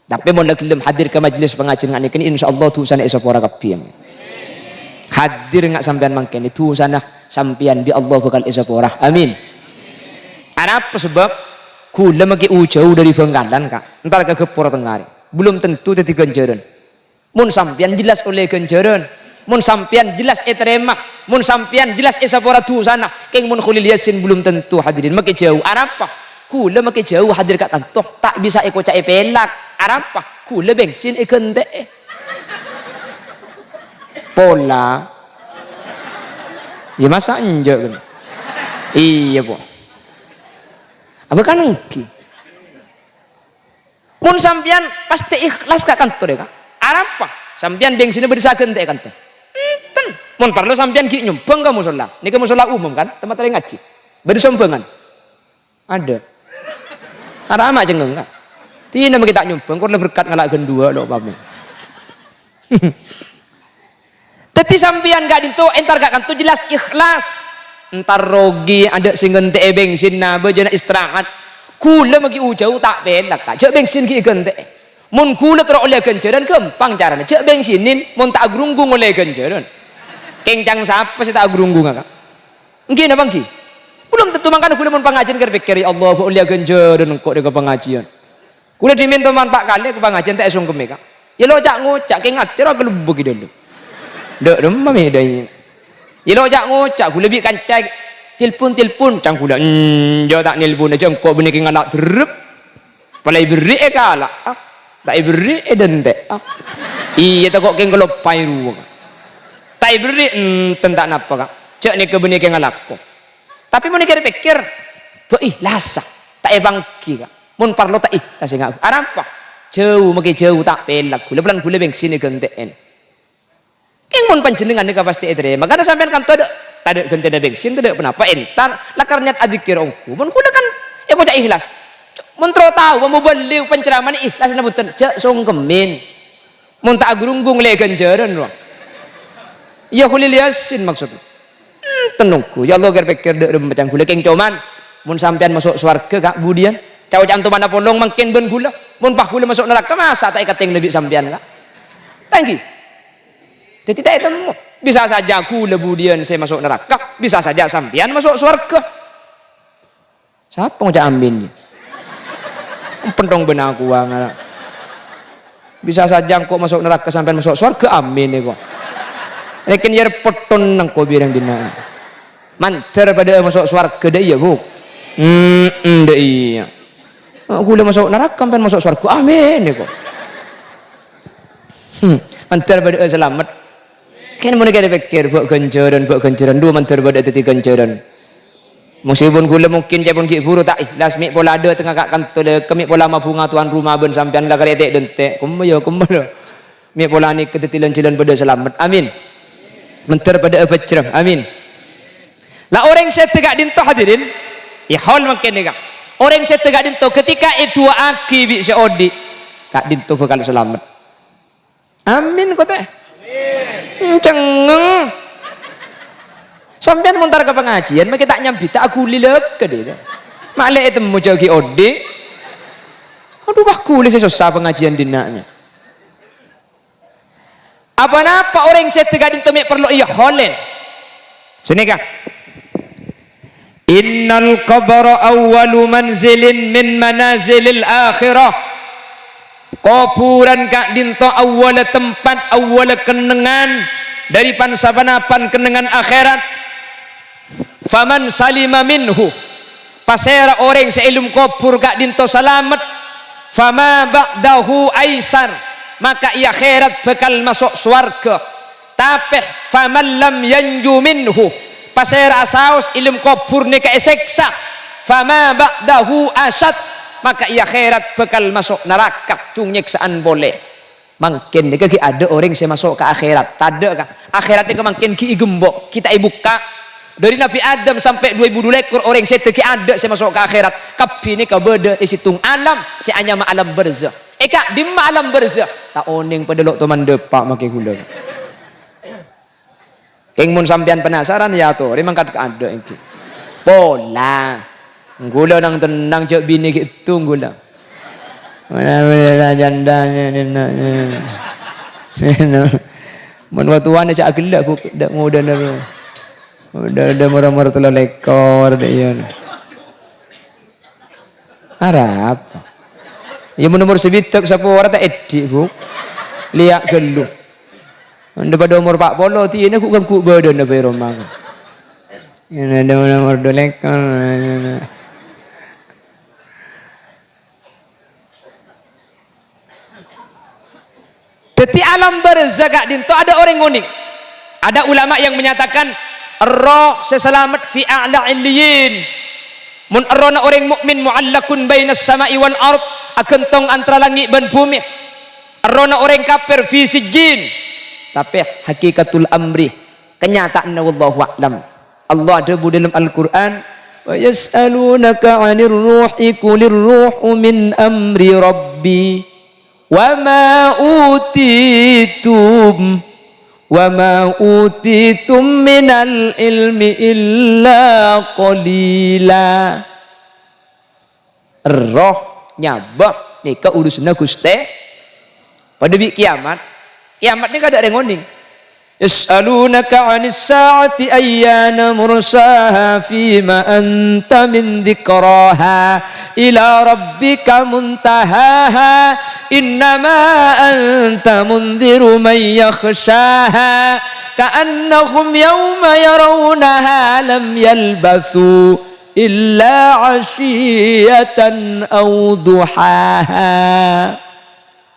Tapè mon la ghellem hadir ka majelis pangajiân nga' nèka, insyaallah dhusana èsapora kabbhi. Hadir nga' sampèyan mangkèn, dhusana sampèyan bi' Allah bhâkal èsapora. Amin. Arapa sabâb? Ghulâ makè u-jâu dâri Bhângkalan, Ka'. Entar ka Gheppor Tengnga rè. Belum tentu dhâddhi ghânjhârân. Mon sampèyan jelas ollè ghânjhârân, mon sampèyan jelas ètarèma, mon sampèyan jelas èsapora dhusana, kèng mon Kholil Yasin belum tentu, hadirin, makè jâu. Arapa? Ghulâ makè jâu hadir ka kanto, ta' bisa èkoca'è pèlak. Arapa? Ghulâ bensin èghântè'è. Pola. Ya masa enjâ', kan? Iyâ, Po. Apa kan èngghi? Mon sampèyan pastè ikhlas ka kanto rè, Ka'. Arapa? Sampèyan bensinna bâdâ sè aghântè'è kanto? Enten. Mon parlo sampèyan ghi' nyombhâng ka mosolla. Nèka mosolla umum, kan? Tempat orèng ngajhi. Bâdâ sombhângan? Adâ'. Arapa ma' cengngeng, Ka'? Dinah makè ta' nyombhâng, kor la berkat ngala' ghân duwâ' lo' pamèn. Dhâddhi sampèyan ka'dinto entar ka kanto jelas ikhlas. Entar rogi, adâ' sè ghântè'è bensinna, bâjâna istirahat. Ghulâ maghi u-jâu ta' pèlak, Ka'. Jâ' bensin ghi' èghântè'è. Mon ghulâ terro ollè ghânjhârân, ghâmpang carana. Jâ' bensinin, mon ta' agrunggung ollè ghânjhârân. Kèng ca'na sapa sè ta' agrunggungnga, Ka'? Èngghi napa èngghi? Belum tentu, mangkana ghulâ mon pangajiân kèr-pèkkèr, "Ya Allah, bâ' ollèya ghânjhârân engko' dhâ' ka pangajiân." Ghulâ dhimèn toman pa' kalè ka pangajiân ta' èsongkemmè, Ka'. Yâ lo' ca'-ngoca', kèng atè rowa kalèbâk è dâlem. Dâ' remma mè' dâi. Yâ lo' ca'-ngoca', ghulâ bi' kanca telpon-telpon, ca'na ghulâ, "Enjâ' ta' nelpon, jâ' engko' bânnè kèng ngala' dherrep." Pola èberri'è kala', ah. Ta' èberri'è dântè', ah. Iyâ, tako' kèng kaloppaè rowa. Ta' èberri', enten ta' napa, Ka'. Jâ' nèka bânnè kèng alako. Tapè mon èkèr-pèkkèr, bâ' ihlasa, ta' èpangghi, Ka'. Mon parlo ta' ihlasa, nga'. Arapa? Jâu, maghi jâu, ta' pèlak. Ghulâ polana ghulâ bensin èghântè'è. Kèng mon panjhennengngan nèka pastè ètarèma. Karna sampèyan kanto adâ', tadâ' ghântèna bensin, tadâ' ponapa, entar lakar nyat adzikir ongghu. Mon ghulâ kan èkoca' ikhlas. Mon terro tao, mobâli penceramahna ikhlas napa bhunten, jâ' songkemmèn. Mon ta' agrunggung lè ghânjhârân rowa. Iyâ, Kholil Yasin maksudna. Enten ongghu. Yâ Allah, kèr-pèkkèr dâ' remma ca'na ghulâ, kèng coman mon sampèyan maso' sowarghâ, Ka', budiyân? Ca'-oca'an tomana polong mangkèn bân ghulâ. Mon pas ghulâ maso' naraka, masa ta' èkatèngla bi' sampèyan, Ka'? Ta' èngghi. Dhâddhi ta' ètemmo. Bisa saja ghulâ budiyân sè maso' naraka, bisa saja sampèyan maso' sowarghâ. Sapa ngoca' amin? Pentong bân aku, Bang. Bisa saja engko' maso' naraka, sampèyan maso' sowarghâ, amin, èko. Rèken yâ repotton engko' bi' orèng dinna'. Mandhâr padâ'â maso' sowarghâ, dâ' iyâ, Bu'? Mm-mm, dâ' iyâ. Ghulâ maso' naraka, sampèyan maso' sowarghâ, amin, èko. Hmm, mandhâr padâ'â salamet. Kèng mon kèr-pèkkèr, bâ' ghânjhârân, bâ' ghânjhârân, dhu mandhâr padâ'â dhâddhi ghânjhârân. Meskipun ghulâ mungkin ca'èpon ghi' bhuru ta' ikhlas, mè' pola dâtengnga ka' kanto lè, kemmè' pola mabhunga towan roma bân sampèyan la karè ètè' dântè'. Komma yâ, komma lho. Mè' pola nèka dhâddhi lan-jhâlân padâ salamet. Amin. Mandhâr padâ'â bhâjrâ. Amin. La orèng sèdhâ ka'dinto, hadirin, è hol mangkèn nèka. Orèng sèdhâ ka'dinto ketika èdu'aaghi bi' sè odi', ka'dinto bhâkal salamet. Amin, kote. Hmm, cengngeng. Sampèyan mon entar ka pangajiân, makè ta' nyambita aghuli lèkè, dhi. Ma'lè ètemmo jâ' ghi' odi'. Adhu, wah, ghuli sè sossa pangajiân dinna'. Apa-napa orèng sèdhâ ka'dinto mè' parlo èyaholèn. Sanèka. Innal qabra awwalu manzilin min manazilil akhirah. Kobhurân ka'dinto awwalla tempat, awwalla kennengngan dâri pan-saponapan kennengngan akhèrat. Faman salima minhu, pasèra orèng sè è dâlem kobhur ka'dinto salamet, fama ba'dahu aisar, maka è akhèrat bhâkal maso' sowarghâ. Tapè, faman lam yanju minhu, pasèra saos è dâlem kobhur nèka èsèksa, fama ba'dahu asyad, maka è akhèrat bhâkal maso' naraka, jhung nyèksa'an polè. Mangkèn nèka ghi' adâ' orèng sè maso' ka akhèrat, tadâ', Ka'. Akhèrat nèka mangkèn ghi' ègembok, ghi' ta' èbukka'. Dhâri Nabbhi Adam sampè' du èbu du lèkor orèng sè dhâggi' adâ' sè maso' ka akhèrat, kabbhi nèka bâdâ è sèttong alam sè anyama alam barzakh. È ka'dimma alam barzakh? Ta' onèng padâ lo' toman dâpa' makè ghulâ. Kèng mon sampèyan penasaran, ya atorè mangkat ka adâ' èngghi. Pola. Ghulâ nang-tennang jhâ' binè ghi' ètong ghulâ. Jandâna. Mon wâ-, towana jhâ' aghellâ', Bu, dâ' ngodâna. Dâ', dâ' mor-omor tello lèkor, dâ' iyâ. Arapa? Iyâ, mon omor sabidhâk sapora ta' èdhi', Bu. Lèya' ghâllu. Mon padâ omor pa' polo, dina ghu'-, ghu' bâdâna bhâi roma. Iyâ, dâ' mon omor du lèkor. Dhâddhi, alam barzakh ka'dinto adâ' orèng ngonèng. Ada ulama yang menyatakan erroh sè salamet fi a'la illiyin. Mon errohna orèng mukmin mu'allaqun bainas sama'i wal ard, aghântong antara langngè' bân bhumè. Errohna orèng kafir fi sijjin. Tapè hakikatul amri, kenyataanna wallahu a'lam. Allah adhâbu dâlem Al-Qur'an, "Wa yas'alunaka 'anir ruhi qulir ruhu min amri rabbi." "Wa ma utitum, wa ma utitum minal ilmi illa qalila." Erroh nyabâ nèka urusanna Ghustè. Padâ bi' kiyamat. Kiyamat nèka adâ' orèng ngonèng. "Yas'alunaka 'anis sa'ati ayyana mursaha fima anta min dzikraha ila rabbika muntahaha innama anta mundziru man yakhshaha ka'annahum yawma yarawnaha lam yalbatsu illa 'ashiyatan aw duhaha."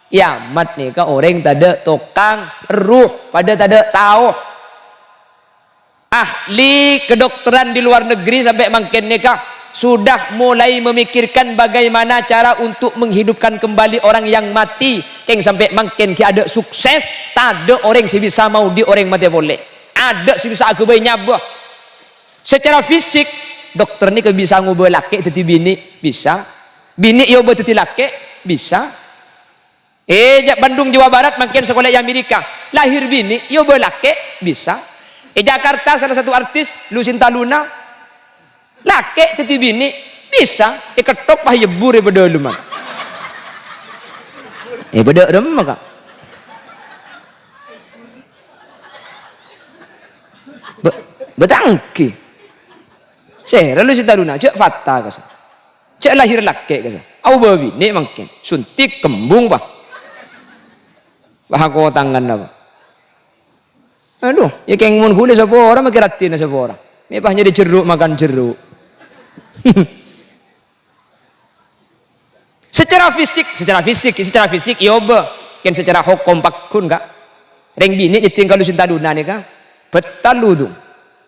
Kiyamat nèka orèng tadâ' tokang, erruh padâ tadâ' tao. Ahli kedokteran di luar negeri sampè' mangkèn nèka sudah mulai memikirkan bagaimana cara untuk menghidupkan kembali orang yang mati. Kèng sampè' mangkèn ghi' adâ' sukses, tadâ' orèng sè bisa maodi' orèng matè polè. Adâ' sè bisa aghâbây nyabâ. Secara fisik, dokter nèka bisa ngobâ lakè' dhâddhi binè', bisa. Binè' èobâ dhâddhi lakè', bisa. È, jhâ' Bandung, Jawa Barat, mangkèn sakola è Amerika. Lahir binè', èobâ lakè', bisa. È Jakarta, salah satu artis, Lucinta Luna, lakè' dhâddhi binè', bisa. Èketthok, pas èbhur è bâdâ dâlemma. È bâdâ remma, Ka'. Bâ-, bâtanggi. Sèra Lucinta Luna, jhâ' fatta, kasa. Jhâ' lahir lakè', kasa. Aobâ binè' mangkèn. Suntik, kembung, pa. Paha kotangan apa? Adhu, iyâ kèng mon ghulâ sapora, makè raddhinna sapora. Mè' pas nyarè jerru', makan jerru'. Secara fisik, secara fisik, secara fisik, èobâ. Kèng secara hokom pagghun, Ka'. Rèng binè' nyèddhing ka Lucinta Luna nèka, bâttal wudu.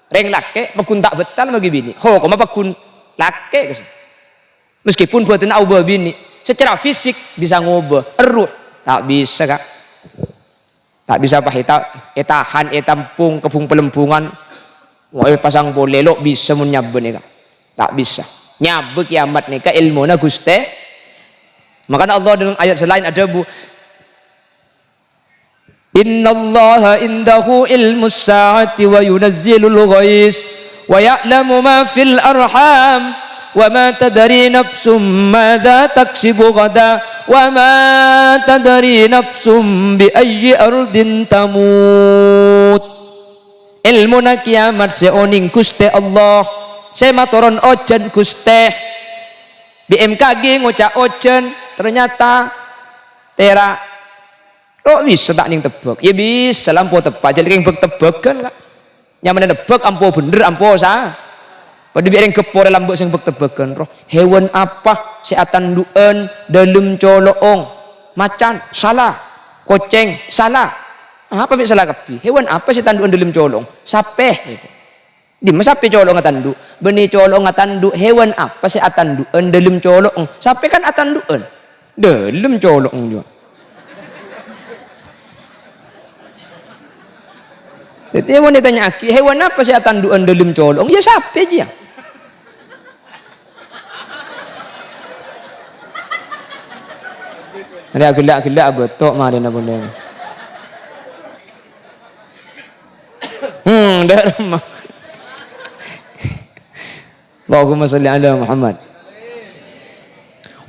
Rèng lakè' pagghun ta' bâttal maghi binè'. Hokomma pagghun lakè', kasa. Meskipun bâdânna aobâ binè', secara fisik bisa ngobâ, erruh ta' bisa, Ka'. Ta' bisa, pa, èta-, ètahan, ètampong ka bung-palembungan. Wah, èpasang polè, lo' bisa mon nyabâ nèka. Ta' bisa. Nyabâ kiyamat nèka èlmona Ghustè. Makana Allah dâlem ayat sè laèn adhâbu, "Innallaha indahu ilmus sa'ati wa yunazzilul ghais wa ya'lamu ma fil arham wa ma tadri nafsum madza taksibu ghada wa ma tadri nafsum bi ayyi ardin tamut." Èlmona kiyamat sè onèng Ghustè Allah, sè matoron ojhân Ghustè. B M K G ngoca' ojhân, ternyata tèra'. Lo' bisa ta' nèng tebbhâk? Iyâ bisa, la ampo teppa', jhâ' kèng bâk-tebbhâghân, Ka'. Nyamana nebbhâk ampo bhendher, ampo sa-, padâ bi' rèng ghâppo rè lambâ' sè bâk-tebbhâghân, roh. Hèwan apa sè atandhu'ân dâlem colo'ong? Macan, sala. Kocèng, sala. Apa mè' sala kabbhi? Hèwan apa sè tandhu'ân dâlem colo'ong? Sapè. Dimma sapè colo'ong atandhu'? Bânnè colo'ong atandhu', hèwan apa sè atandhu'ân dâlem colo'ong? Sapè kan atandhu'ân. Dâlem colo'ong jhuwa. Dhâddhi, mon ètanya'aghi, "Hewan apa sè atandhu'ân dhâlem colong?" Ya, sapè jiyâ. Arè aghellâ'-aghellâ' abâto' marèna polè. Hmm, dâ' remma. Allahumma sholli ala Muhammad.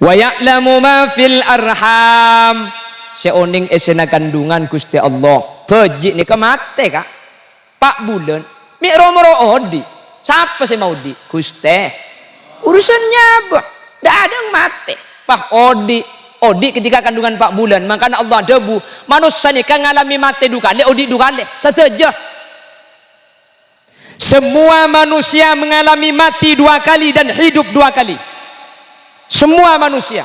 "Wa ya'lamu ma fil arham." Sè onèng èssèna kandhungan Ghustè Allah. Bhâji' nèka matè, Ka'. Pa' bulân. Mè' ro-moro odi'. Sapa sè maodi'? Ghustè. Urusan nyabâ. Dâ' adâ' matè. Pas odi'. Odi' ketika kandhungan pa' bulân. Mangkana Allah adhâbu, manossa nèka ngalamè matè du kalè, odi' du kalè. Sadhâjâ. Semua manusia mengalami mati dua kali dan hidup dua kali. Semua manusia.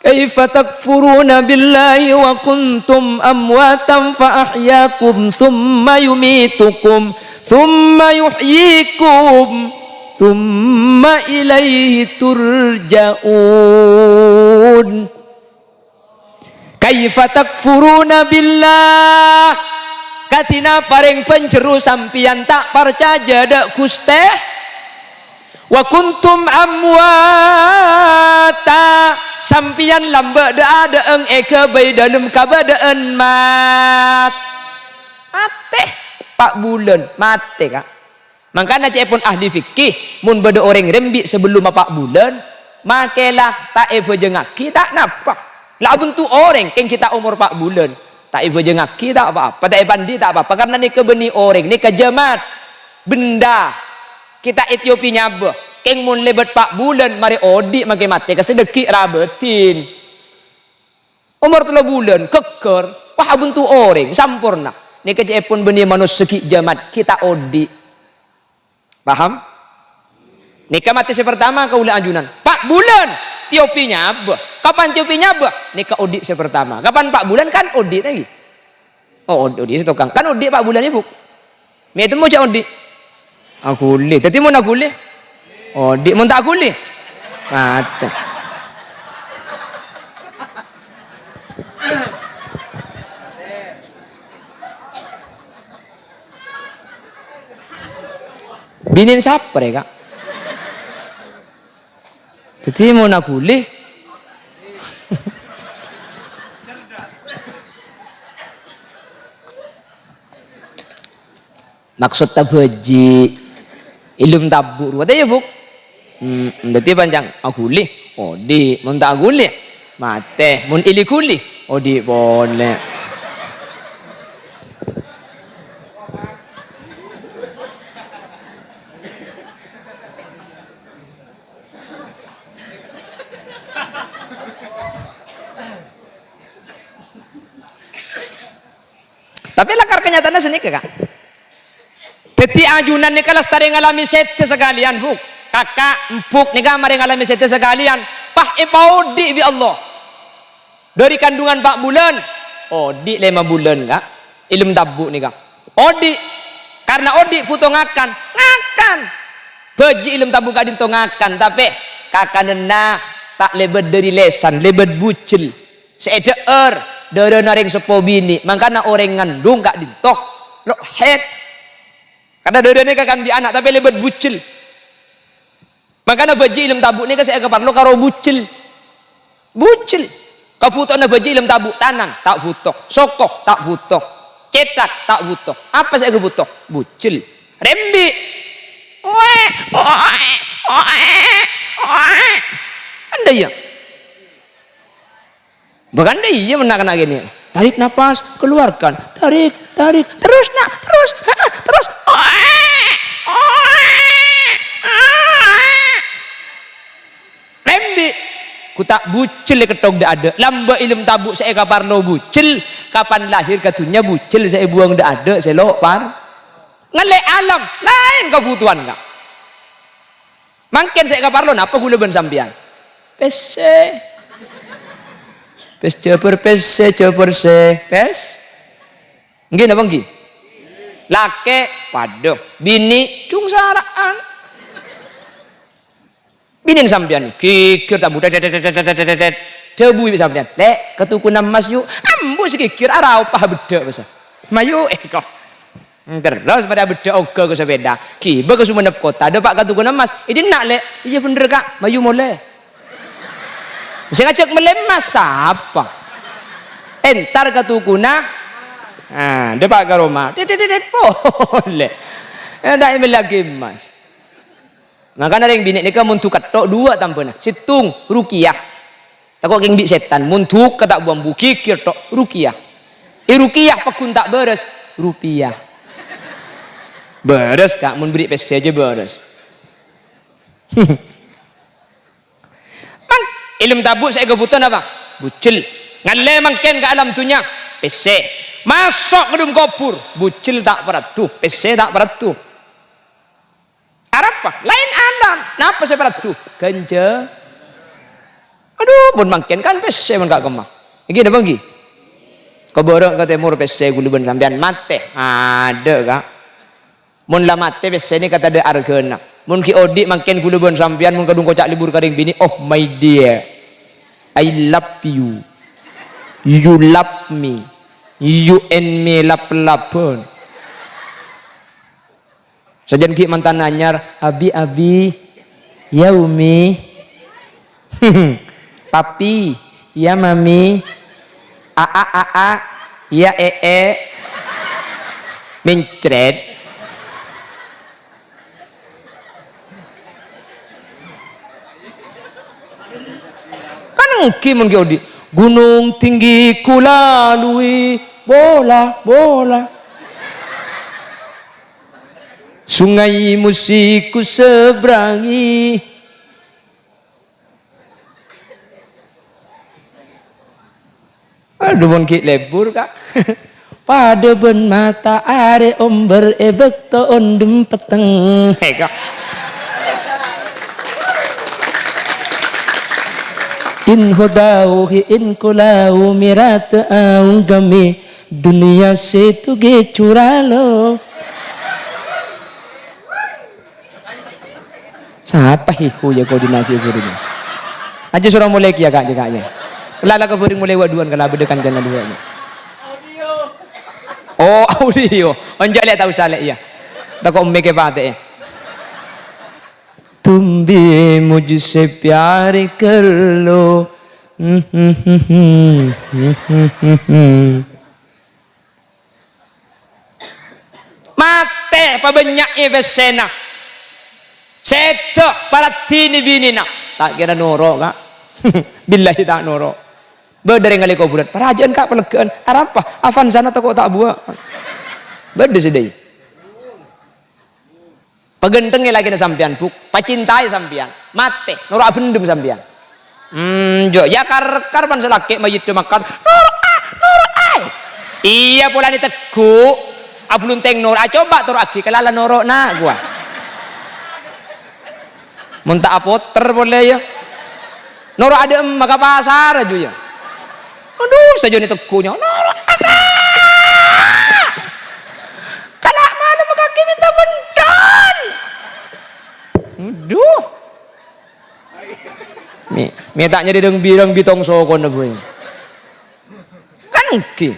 Kaifa takfuruna billahi wa kuntum amwatan fa ahyakum thumma yumitukum thumma yuhyikum thumma ilaihi turja'un. Kaifa takfuruna billah? Kadhi napa rèng bânjhâru sampèyan ta' parcajâ dâ' Ghustè? Wa kuntum amwata, sampèyan lambâ' dâ'-adâ'ân èghâbây dâlem kabâdâ'ân mat-, matè, pa' bulân, matè, Ka'. Mangkana ca'èpon ahli fikih, mon bâdâ orèng rembi' sabellumma pa' bulân, makè la ta' èbhâjângngaghi, ta' napa. La abhânto orèng kèng ghi' ta' omor pa' bulân, ta' èbhâjângngaghi, ta' pa-apa, ta' èpandi, ta' pa-apa, karna nèka bânnè orèng, nèka jamat, benda. Ghi' ta' ètiyopi nyabâ, kèng mon lèbât pa' bulân, marè odi' makè matè, ka sè dhâggi' ra bâdin. Omor tello bulân, ghâggâr, wah, abhânto orèng, samporna. Nèka ca'èpon bânnè manossa ghi' jamat, ghi' ta' odi'. Paham? Nèka matè sè partama kaulâ ajunan. Pa' bulân, tiyopi nyabâ. Kapan tiyopi nyabâ? Nèka odi' sè partama. Kapan pa' bulân kan odi' ta' ghi? Oh, odi', odi' sè tokang. Kan odi' pa' bulân, Bu. Mè' ètemmo jhâ' odi'. Aghuli. Dhâddhi mon aghuli? Odi'. Mon ta' aghuli? Matè. Binèn sapa rè, Ka'? Dhâddhi mon aghuli. Maksod tabâji', èlem tabu' rowa ta' iyâ, Bu'? Hmm, dhâddhi pancèn aghuli, odi'. Mon ta' aghuli, matè. Mon èli ghuli, odi' polè. Tapè lakar kanyataanna sanèka, Ka'. Dhâddhi ajunan nèka lastarè ngalamè sèdhâ sakalèyan, Bu'. Kaka', embu' nèka marè ngalamè sèdhâ sakalèyan. Pas èpaodi' bi' Allah. Dhâri kandhungan pa' bulân, odi' lèma bulân, Ka'. Èlem tabu' nèka. Odi'. Karna odi' bhuto ngakan. Ngakan. Bâji' èlem tabu' ka'dinto ngakan, tapè kakananna ta' lèbât dhâri lèsan, lèbât bujel. Sè èdhâ'âr, dârâna rèng seppo binè', mangkana orèng ngandhung ka'dinto lo' haid. Karna dârâna kakan bi' ana', tapè lèbât bujel. Mangkana bâji' èlem tabu' nèka sè èkaparlo karo bujel. Bujel. Kabhutowanna bâji' èlem tabu', tanang, ta' bhuto. Soko, ta' bhuto. Cèthak, ta' bhuto. Apa sè èkabhuto? Bujel. Rembi'. Oe, oe, oe, oe. Endâ' iyâ. Bahkan dia iya men na'-kana' kènè'. Tarik napas, keluarkan. Tarik, tarik. Terus, Nak, terus. Heeh, terus. Rembi'. Ghu ta' bujel èkettok dâ'-adâ'. Lambâ' èlem tabu' sè èkaparlo bujel. Kapan lahir ka dhunnya bujel sè èbuwâng dâ'-adâ' sè lo' par-, ngallè alam. Laèn kabhutowan, Ka'. Mangkèn sè èkaparlo napa ghulâ bân sampèyan? Pèssè. Pès jhâbâr pèssè, jhâbâr sè pès. Èngghi napa èngghi? Lakè' padâ, binè' jhung sara'an. Binèn sampèyan ghighir tabu', tet, tet, tet. Dhâbu bi' sampèyan, "Lè', ka tokona emmas, yu'." Ambu sè ghighir, araopa bheddhâ', bâsa. Mayu, eh, kok. Terros padâ beddhâ oghâ ka sepèda. Ghibâ ka Sumenep Kottha, dâpa' ka tokona emmas. È dinna', Lè'. Iyâ bhender, Ka'. Mayu molè. Sè ngajhâk mellè emmas sapa? Entar ka tokona. Ah, dâpa' ka roma. Tet, tet, tet, tet, polè. Eh, ta' èmellèaghi emmas. Mangkana rèng binè' nèka mon duka tok duwâ' tambâna. Sèttong, ruqyah. Tako' kèng bi' sètan, mon duka ta' bu-ambu, ghighir tok, ruqyah. È ruqyah paggun ta' bârâs, rupiah. Bârâs, Ka', mon bâri' pèssè jâ bârâs. Mang, èlem tabu' sè èkabhuto napa? Bujel. Ngallè mangkèn ka alam dhunnya, pèssè. Maso' ka dâlem kobhur, bujel ta' paraddhu, pèssè ta' paraddhu. Arapa? Laèn alam. Napa sè paraddhu? Ghânjhâ. Adhu, mon mangkèn kan pèssè mon ka' kemma. Èngghi napa èngghi? Ka bârâ' ka tèmor pèssè ghulâ bân sampèyan matè. Adâ', Ka'. Mon la matè pèssèna ka tadâ' arghâna. Mon ghi' odi' mangkèn ghulâ bân sampèyan mon kadhung koca' lebur ka rèng binè', "Oh my dear, I love you. You love me. You and me love-laban." Sajân ghi' mantan anyar, "Abi, abi, ya Umi, Papi, ya Mami, Aa, Aa, ya Ee." Mencret. Kan èngghi mon ghi' odi', "Gunung tinggi kulalui, bola, bola. Sungai musik kuseberangi." Adhu, mon ghi' lebur, Ka'. Padâ bân mata'arè ombâr è bâkto ondhem petteng. He, Ka'. In hodau hi in kolau mèrata aung gami. Dunnya sè toghi curalo. Sapa hi hu ya kodina hi hu dina? Ajjhâ soro molè kèya, Ka', jâ, Ka', ya. La, la kabhâring molè wa-duwâ'ân kala bâdâ kancana duwâ', ya. Oh, audio. Onjhâ' lè' tao salè', ya. Tako' mè' kè patè', ya. Tum bi mujhse pyar kar lo. Matè pabânnya'è pèssèna. Sèdhâ paraddhina binèna. Ta' kèra noro', Ka'. Billahi ta' noro'. Bâdâ rèng ahli kobhurân. Parajâ'ân, Ka', paleggâ'ân. Arapa? Avanzana tako' ta' buwâ'. Bâdâ sè dâi. Paghânthengngè lakèna sampèyan, Bu'. Pacintaè sampèyan. Matè. Noro' abhendhem sampèyan. Hmm, jo, ya kar-kar pan sè lakè' mayyidda makan. Noro'a, noro'a. Iyâ, polana tegghu'. Abhuluntheng noro'a. Coba toro'aghi, kalala noro'na, ghuwa. Mon ta' apoter polè, ya. Noro' adâ' emma ka pasar, aju, ya. Adhu, sajâna tegghu', nyo. Noro'a, Ka'. Kala' malem kakè mènta bendhân. Adhu. Mè', mè' ta' nyarè rang-birang bi' tong sokona, Bu. Kan èngghi.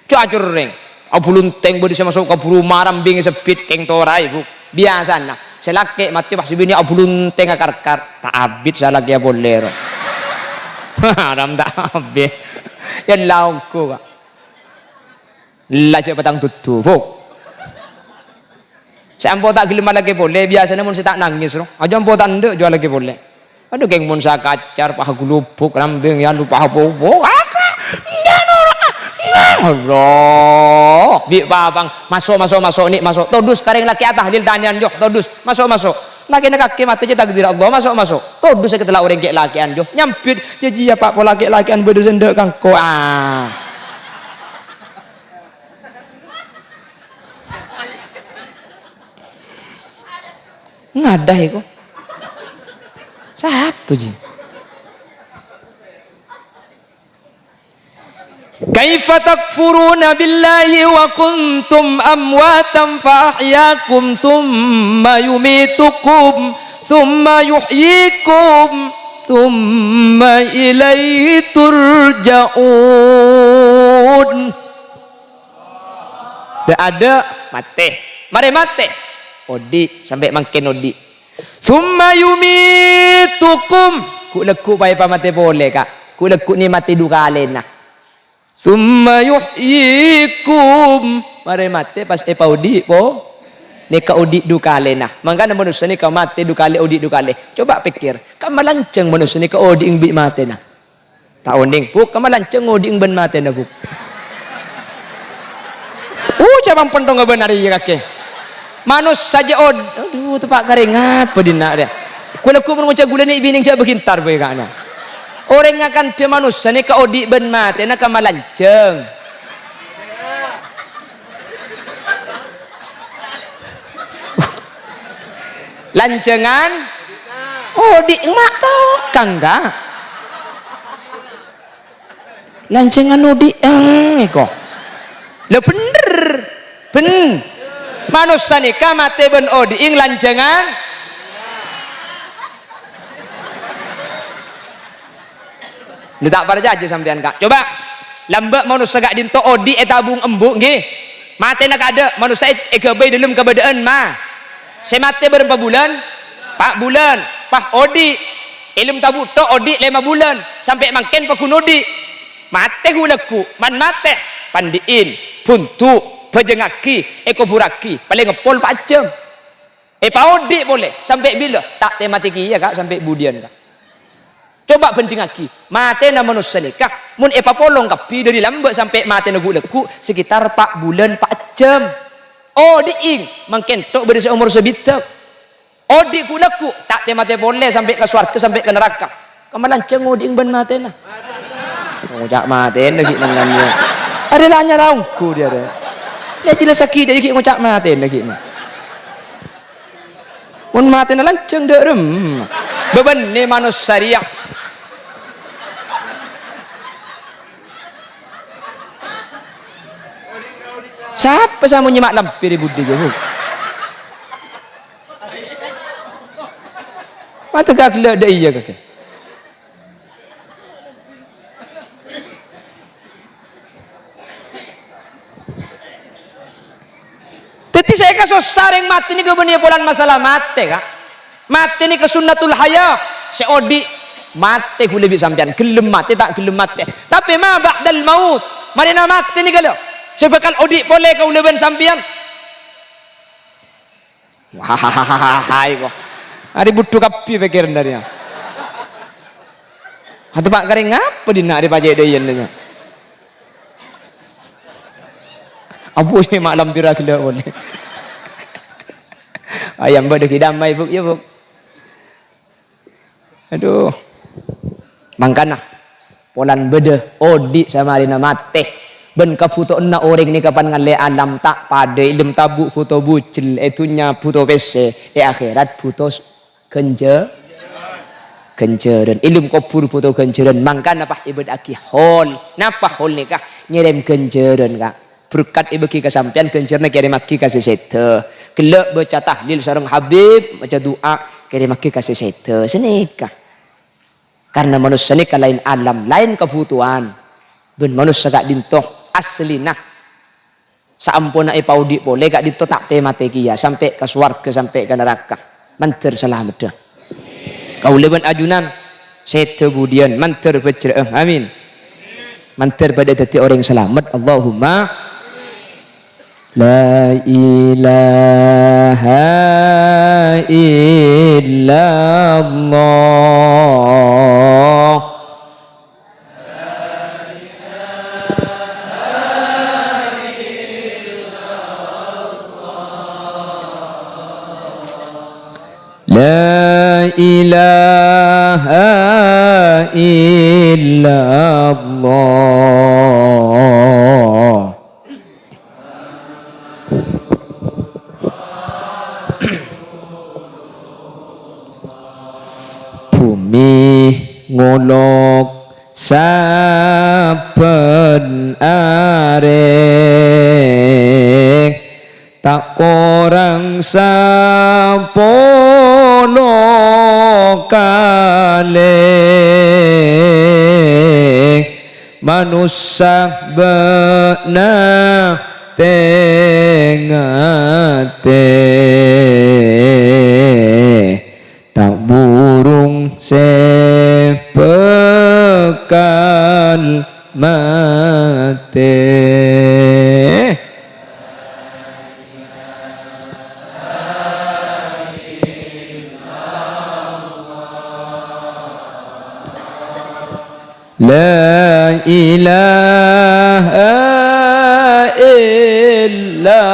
Cacor rèng. Abhuluntheng bâdâ sè maso' ka buru marambing sebbit kèng toraè, Bu. Biyasana. Sè lakè' matè pas sè binè' abhuluntheng akar-kar. Ta' abit sè lakè' polè, ro. Haram ta' abit. Ya la ongghu, Ka'. La jhâ' patang dudu, Bu. Sè ampo ta' ghellem alakè polè, biyasana mon sè ta' nangès, ro. Aja ampo ta' endâ', jhâ' alakè polè. Adhu, kèng mon sakacar, paha gulubuk, rambing, yanu, paha popo. Aka, endâ' noro'a. Nah, Allah. Bi' papang, maso', maso', maso', ni' maso'. Todus ka rèng lakè' atahlil tanèyan, jo. Todus, maso', maso'. Lakèna kakè matè jhâ' takdir Allah, maso', maso'. Todus sè katella orèng kè'-lakè'an, jo. Nyambit, jhâ-jhâ, Pa', polè kè'-lakè'an bâdâ sè endâ' kangko. Ah. Ngadâ èko. Sapa, ji? Kaifa takfuruna billahi wa kuntum amwatan fa ahyakum tsumma yumitukum tsumma yuhyikum tsumma ilaihi turja'un. Dâ'-adâ' matè. Marè matè, odi', sampè' mangkèn odi'. "Tsumma yumitukum." Ghu'-lagghu' paè pamatè polè, Ka'. Ghu'-lagghu' nè matè du kalèna. "Tsumma yuhyikum." Marè matè pas èpaodi', po. Nèka odi' du kalèna. Mangkana manossa nèka matè du kalè, odi' du kalè. Coba pèkkèr, kamma lanjhâng manossa nèka odi'èng bi' matèna. Ta' onèng, Bu', kamma lanjhâng odi'èng bân matèna, Bu'. Uh, jhâ' pampentongnga bân arèya kakè. Manossa jhâ' od-, adhu, teppa' karè ngapa dinna' rèya? Ghu'-lagghu' mon ngoca' ghulâ nè' binèng jhâ' bhâghintèr bhâi ka'na. Orèng akandhâ manossa nèka odi' bân matèna kamma lanjhâng. Lanjhângan odi' ma' tokang, Ka'. Lanjhângan odi'èng èko. La bhendher. Bhen-, manossa nèka matè bân odi'èng lanjhângan. Nè ta' parcajâ sampèyan, Ka'? Coba, lambâ' manossa ka'dinto odi' ètabung embu', ngghi. Matèna kaadâ', manossa è-, èghâbây dâlem kabâdâ'ân ma-, sè matè bârâmpa bulân? Pa' bulân. Pas odi'. È dâlem tabu' tho' odi' lèma bulân. Sampè' mangkèn pagghun odi'. Matè ghu'-lagghu'. Man matè, pandi'in, bhundu', bhâjângaghi, èkobhurraghi. Palèng èpol pa' jhâm. Èpaodi' polè, sampè' bilâ? Ta' tè-matè kèya, Ka', sampè' budiyân, Ka'? Coba bhândhingngaghi, matèna manossa nèka, mon èpapolong kabbhi dâri lambâ' sampè' matèna ghu'-lagghu', sekitar pa' bulân pa' jhâm. Odi'èng, mangkèn tho' bâdâ sè omor sabidhâk. Odi' ghu'-lagghu', ta' tè-matè polè sampè' ka sowarghâ, sampè' ka naraka. Kamma lanjhâng odi'èng bân matèna. Ngoca' matèna ghi' nèngan, yâ. Arè la nyala ongghu, dhiyâ, arè. La jelas sakit, dhiyâ, ghi' ngoca' matèna ghi'. Mon matèna lanjhâng, dâ' remma. Bâbânnè manossa rèya. Sapa sè amonyè ma' lampèr è budi, jâ, Bu? Matè ka ghellâ' dâ' iyâ, kakè. Dhâddhi sè èkasossa orèng matè nèka bânnè polana masalah matè, Ka'. Matè nèka sunnatul haya, sè odi' matè ghulâ bi' sampèyan, ghellem matè ta' ghellem matè. Tapè ma ba'dal maut, marèna matè nèka lho, sè bhâkal odi' polè kaulâ bân sampèyan. Wah, iko. Arè budhu kabbhi pèkkèranna rèya. Ateppa' karè ngapa dinna' arè pajhâ' dâ' iyâ, nèka? Abu sè ma' lampèra ghellâ' polè. Ayam bâdâ ghi' damma, Bu', yâ, Bu'. Adhu. Mangkana, polana bâdâ odi' samarèna matè. Bân kabhutowanna orèng nèka pan ngallè alam ta' padâ, è dâlem tabu' bhuto bujel, è dhunnya bhuto pèssè, è akhèrat bhuto s-, ghânjhâ-, ghânjhârân. È dâlem kobhur bhuto ghânjhârân. Mangkana pas èbâdâ'aghi hol. Napa hol nèka? Ngèrèm ghânjhârân, Ka'. Berkat èbâghi ka sampèyan, ghânjhârânna kèrèmmaghi ka sè sèdhâ. Ghellâ' bâca tahlil sareng Habib, maca du'a, kèrèmmaghi ka sè sèdhâ. Sanèka. Karna manossa nèka laèn alam, laèn kabhutowan. Bân manossa ka'dinto aslina. Saamponna èpaodi' polè ka'dinto ta' tè-matè kèya, sampè' ka sowarghâ, sampè' ka naraka. Mandhâr salameddhâ. Kaulâ bân ajunan sèdhâ budiyân mandhâr bhâjrâ'â. Amin. Mandhâr padâ dhâddhi orèng salamet. Allahumma. La ilaha illallah. La ilaha illallah. Bhumè ngolok sabbhân arè, ta' korang sapolo kalè. Manossa bâ'na tè-ngatè, ta' burung sè bhâkal matè. La ilaha illallah.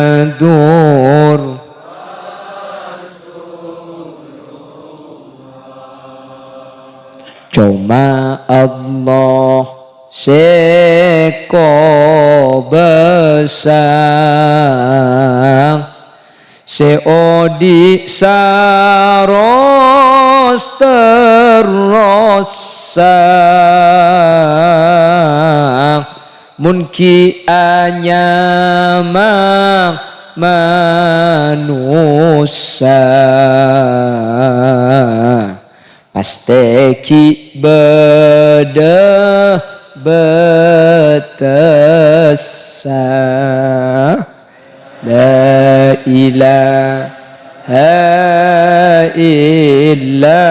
Muhammadur. Coma Allah sè kobâsa, sè odi' saros terrosa, mon ghi' anyama manossa, pastè ghi' bâdâ bâtessa. La ilaha illallah.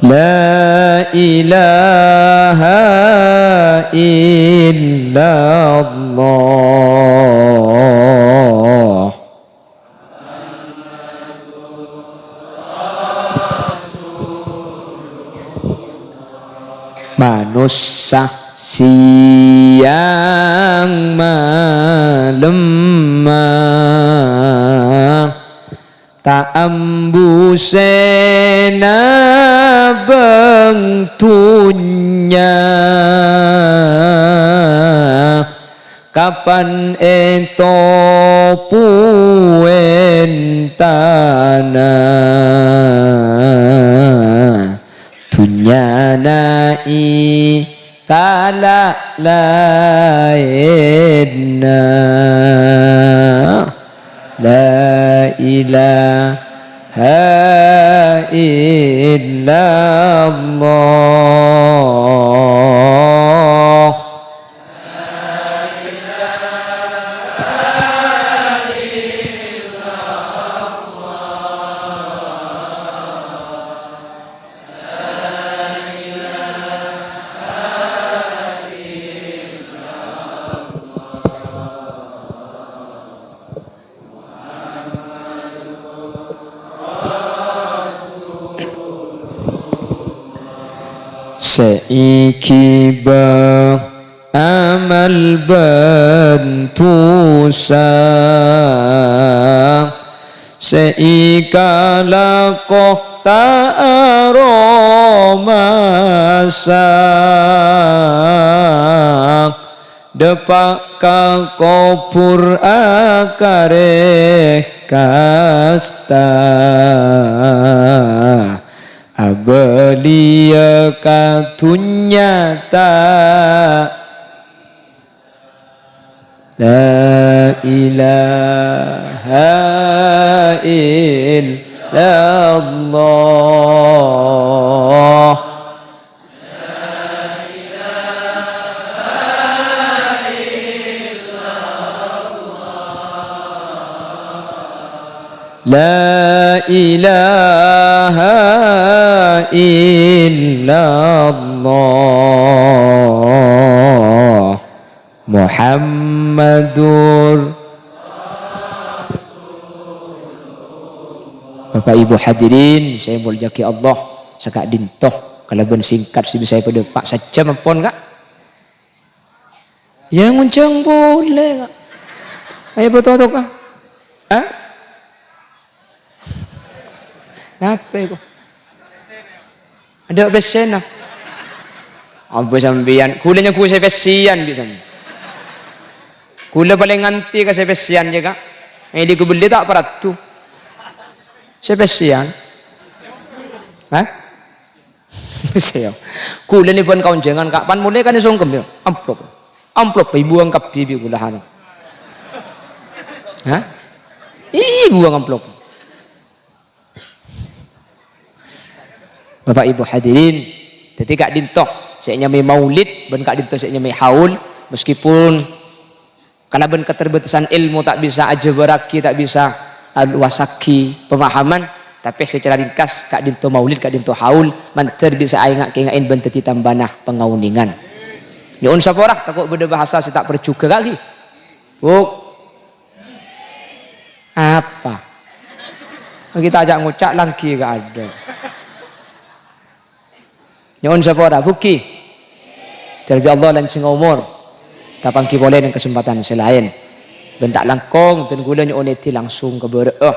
La ilaha illallah. Manossa sèyang malemma, ta' ambu sè nabâng dhunnya. Kapan ètopu entana, dhunnyana èkala' laènna. La ilaha illallah. Sè èghibâ amal bân dhusa, sè èkalako ta' aromasa. Dâpa' ka kobhur akarè kasta, abâliyâ ka dhunnya ta'. La ilaha illallah. La ilaha illallah Muhammadur. Bapak Ibu hadirin sè èmoljâ'aghi Allah, saka'dinto kalabân singkat sè bisa èpadâpa' sajjhâm ampon, Ka'. Yâ, ngonjhâng polè, Ka'. Ayo, foto, Ka'. Hah? Napa, Ka'? Adâ' pèssèna. Apa sampèyan? Kaulâ nyangghu sè pèssèyan, bi' sampèyan. Kaulâ palèng nganti ka sè pèssèyan, yâ, Ka'. Mèlè ghâbellè ta' paraddu. Sè pèssèyan. Hah? Sèyo. Ghulâ nèbân kaonjhângan, Ka', pan molè kan èsongkem, yâ. Amplop. Amplop, èbuwâng kabbhi bi' ghulâ, anu. Hah? Èbuwâng amplop. Bapak Ibu hadirin, dhâddhi ka'dinto sè ènyamaè maulid bân ka'dinto sè ènyamaè haul, meskipun kalabân keterbatasan ilmu ta' bisa ajhâbârraghi, ta' bisa aluwassaghi pemahaman, tapè secara ringkas ka'dinto maulid, ka'dinto haul, mandhâr bisa aènga'-kènga'è bân dhâddhi tambâna pangaonèngan. Nyo'on sapora, tako' bâdâ bahasa sè ta' parjhughâ ka'ghi. Bu'. Apa? Kita ajak ngoca' langghi ka adâ'. Nyo'on sapora, Bu' ghi. Dâri Allah lanjhâng omor. Tapangghi polè neng kasempadhân sè laèn. Bân ta' langkong, dân ghulâ nyo'on èdhi langsung ka bârâ'â.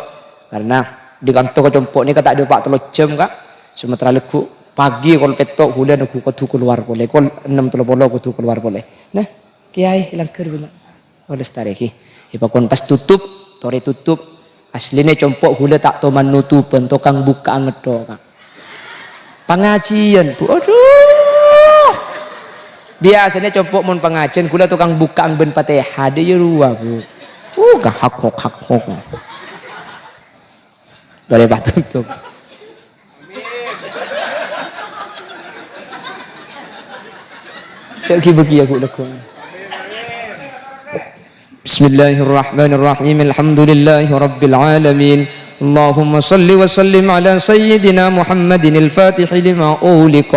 Karna dâri kanto ka compo' nèka ta' dâpa' tello jam, Ka'. Samentara lagghu' pagi kol pètto' ghulâ nèghu kodhu kalowar polè. Kol ennem tello polo kodhu kalowar polè. Nah, kèyaè langghâr bânnya'. Oh, lestarèaghi. Èpakon pas tutup, torè tutup. Asllina compo' ghulâ ta' toman nutupân, tokang bukka'an ngetthok, Ka'. Pangajiyân, Bu. Adhu. Biyasana compo' mon pangajiyân, ghulâ tokang bukka'an bân Fatihah, dâ' iyâ rowa, Bu. Uh, ka hak-hok, hak-hok. Torè pas tutup. Ca'na ghi-, bâghi aku lagu. بسم الله الرحمن الرحيم. الحمد لله رب العالمين. اللهم صل وسلم على سيدنا محمد الفاتح لما أغلق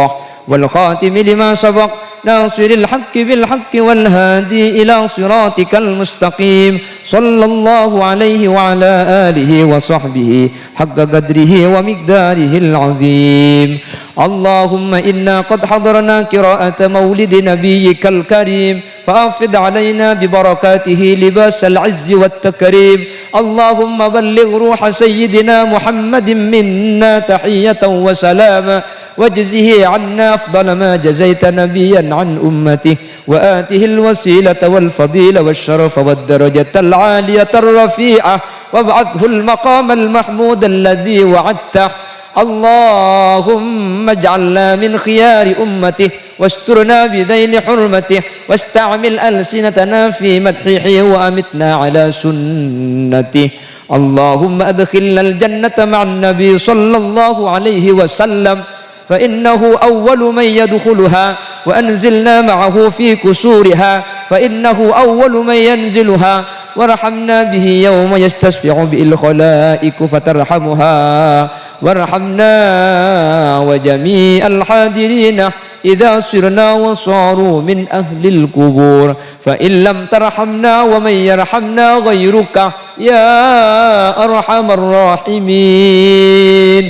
والخاتم لما سبق ناصر الحق بالحق والهادي إلى صراطك المستقيم. صلى الله عليه وعلى آله وصحبه حق قدره ومقداره العظيم. اللهم إنا قد حضرنا قراءة مولد نبيك الكريم، فأفض علينا ببركاته لباس العز والتكريم. اللهم بلغ روح سيدنا محمد منا تحية وسلاما، واجزه عنا أفضل ما جزيت نبيا عن أمته، وآته الوسيلة والفضيلة والشرف والدرجة العالية الرفيعة، وابعثه المقام المحمود الذي وعدته. اللهم اجعلنا من خيار أمته، واسترنا بذيل حرمته، واستعمل ألسنتنا في مدحه، وأمتنا على سنته. اللهم أدخلنا الجنة مع النبي صلى الله عليه وسلم، فإنه أول من يدخلها، وأنزلنا معه في قصورها، فإنه أول من ينزلها، وارحمنا به يوم يستشفع به الخلائق فترحمها، وارحمنا وجميع الحاضرين إذا صرنا وصاروا من أهل القبور، فإن لم ترحمنا ومن يرحمنا غيرك يا أرحم الراحمين.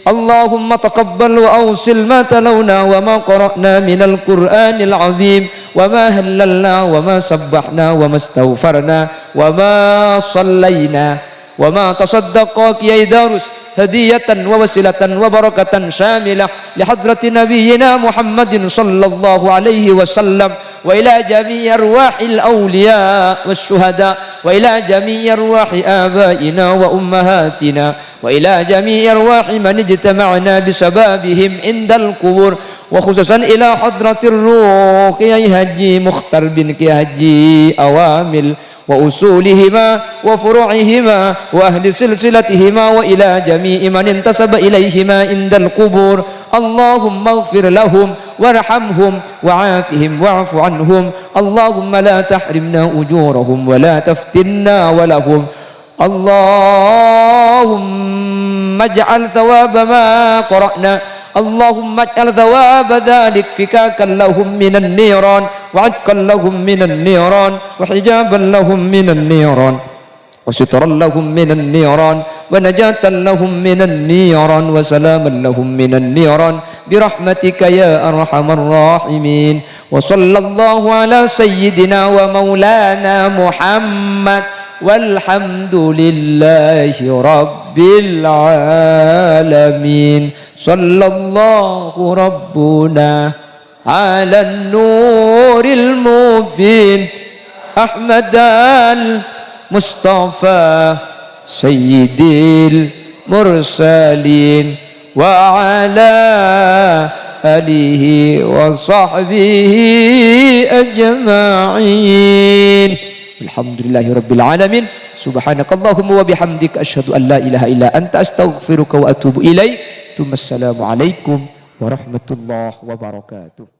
اللهم تقبل وأوصل ما تلونا وما قرأنا من القرآن العظيم، وما هللنا وما سبحنا وما استغفرنا وما صلينا وما تصدق كياي داروس هدية ووسيلة وبركة شاملة لحضرة نبينا محمد صلى الله عليه وسلم، وإلى جميع أرواح الأولياء والشهداء، وإلى جميع أرواح آبائنا وأمهاتنا، وإلى جميع أرواح من اجتمعنا بسببهم عند القبور، وخصوصا إلى حضرة الروح كياي حاجي مختار بن كياي حاجي أوامل، وأصولهما وفروعهما وأهل سلسلتهما وإلى جميع من انتسب إليهما عند القبور. اللهم اغفر لهم وارحمهم وعافهم واعف عنهم. اللهم لا تحرمنا أجورهم ولا تفتنا ولهم. اللهم اجعل ثواب ما قرأنا، اللهم اجعل ثواب ذلك فكاكا لهم من النيران، وعتقا لهم من النيران، وحجابا لهم من النيران، وسترا لهم من النيران، ونجاة لهم من النيران، وسلاما لهم من النيران، برحمتك يا أرحم الراحمين. وصلى الله على سيدنا ومولانا محمد، والحمد لله رب العالمين. صلى الله ربنا على النور المبين أحمد ال- Mustafa Sayyidil Mursalin wa ala alihi wa sahbihi ajma'in. Alhamdulillahi rabbil alamin. Subhanakallahumma wa bihamdika, asyhadu an la ilaha illa anta, astaghfiruka wa atubu ilaik. Tsumma assalamu alaikum warahmatullahi wabarakatuh.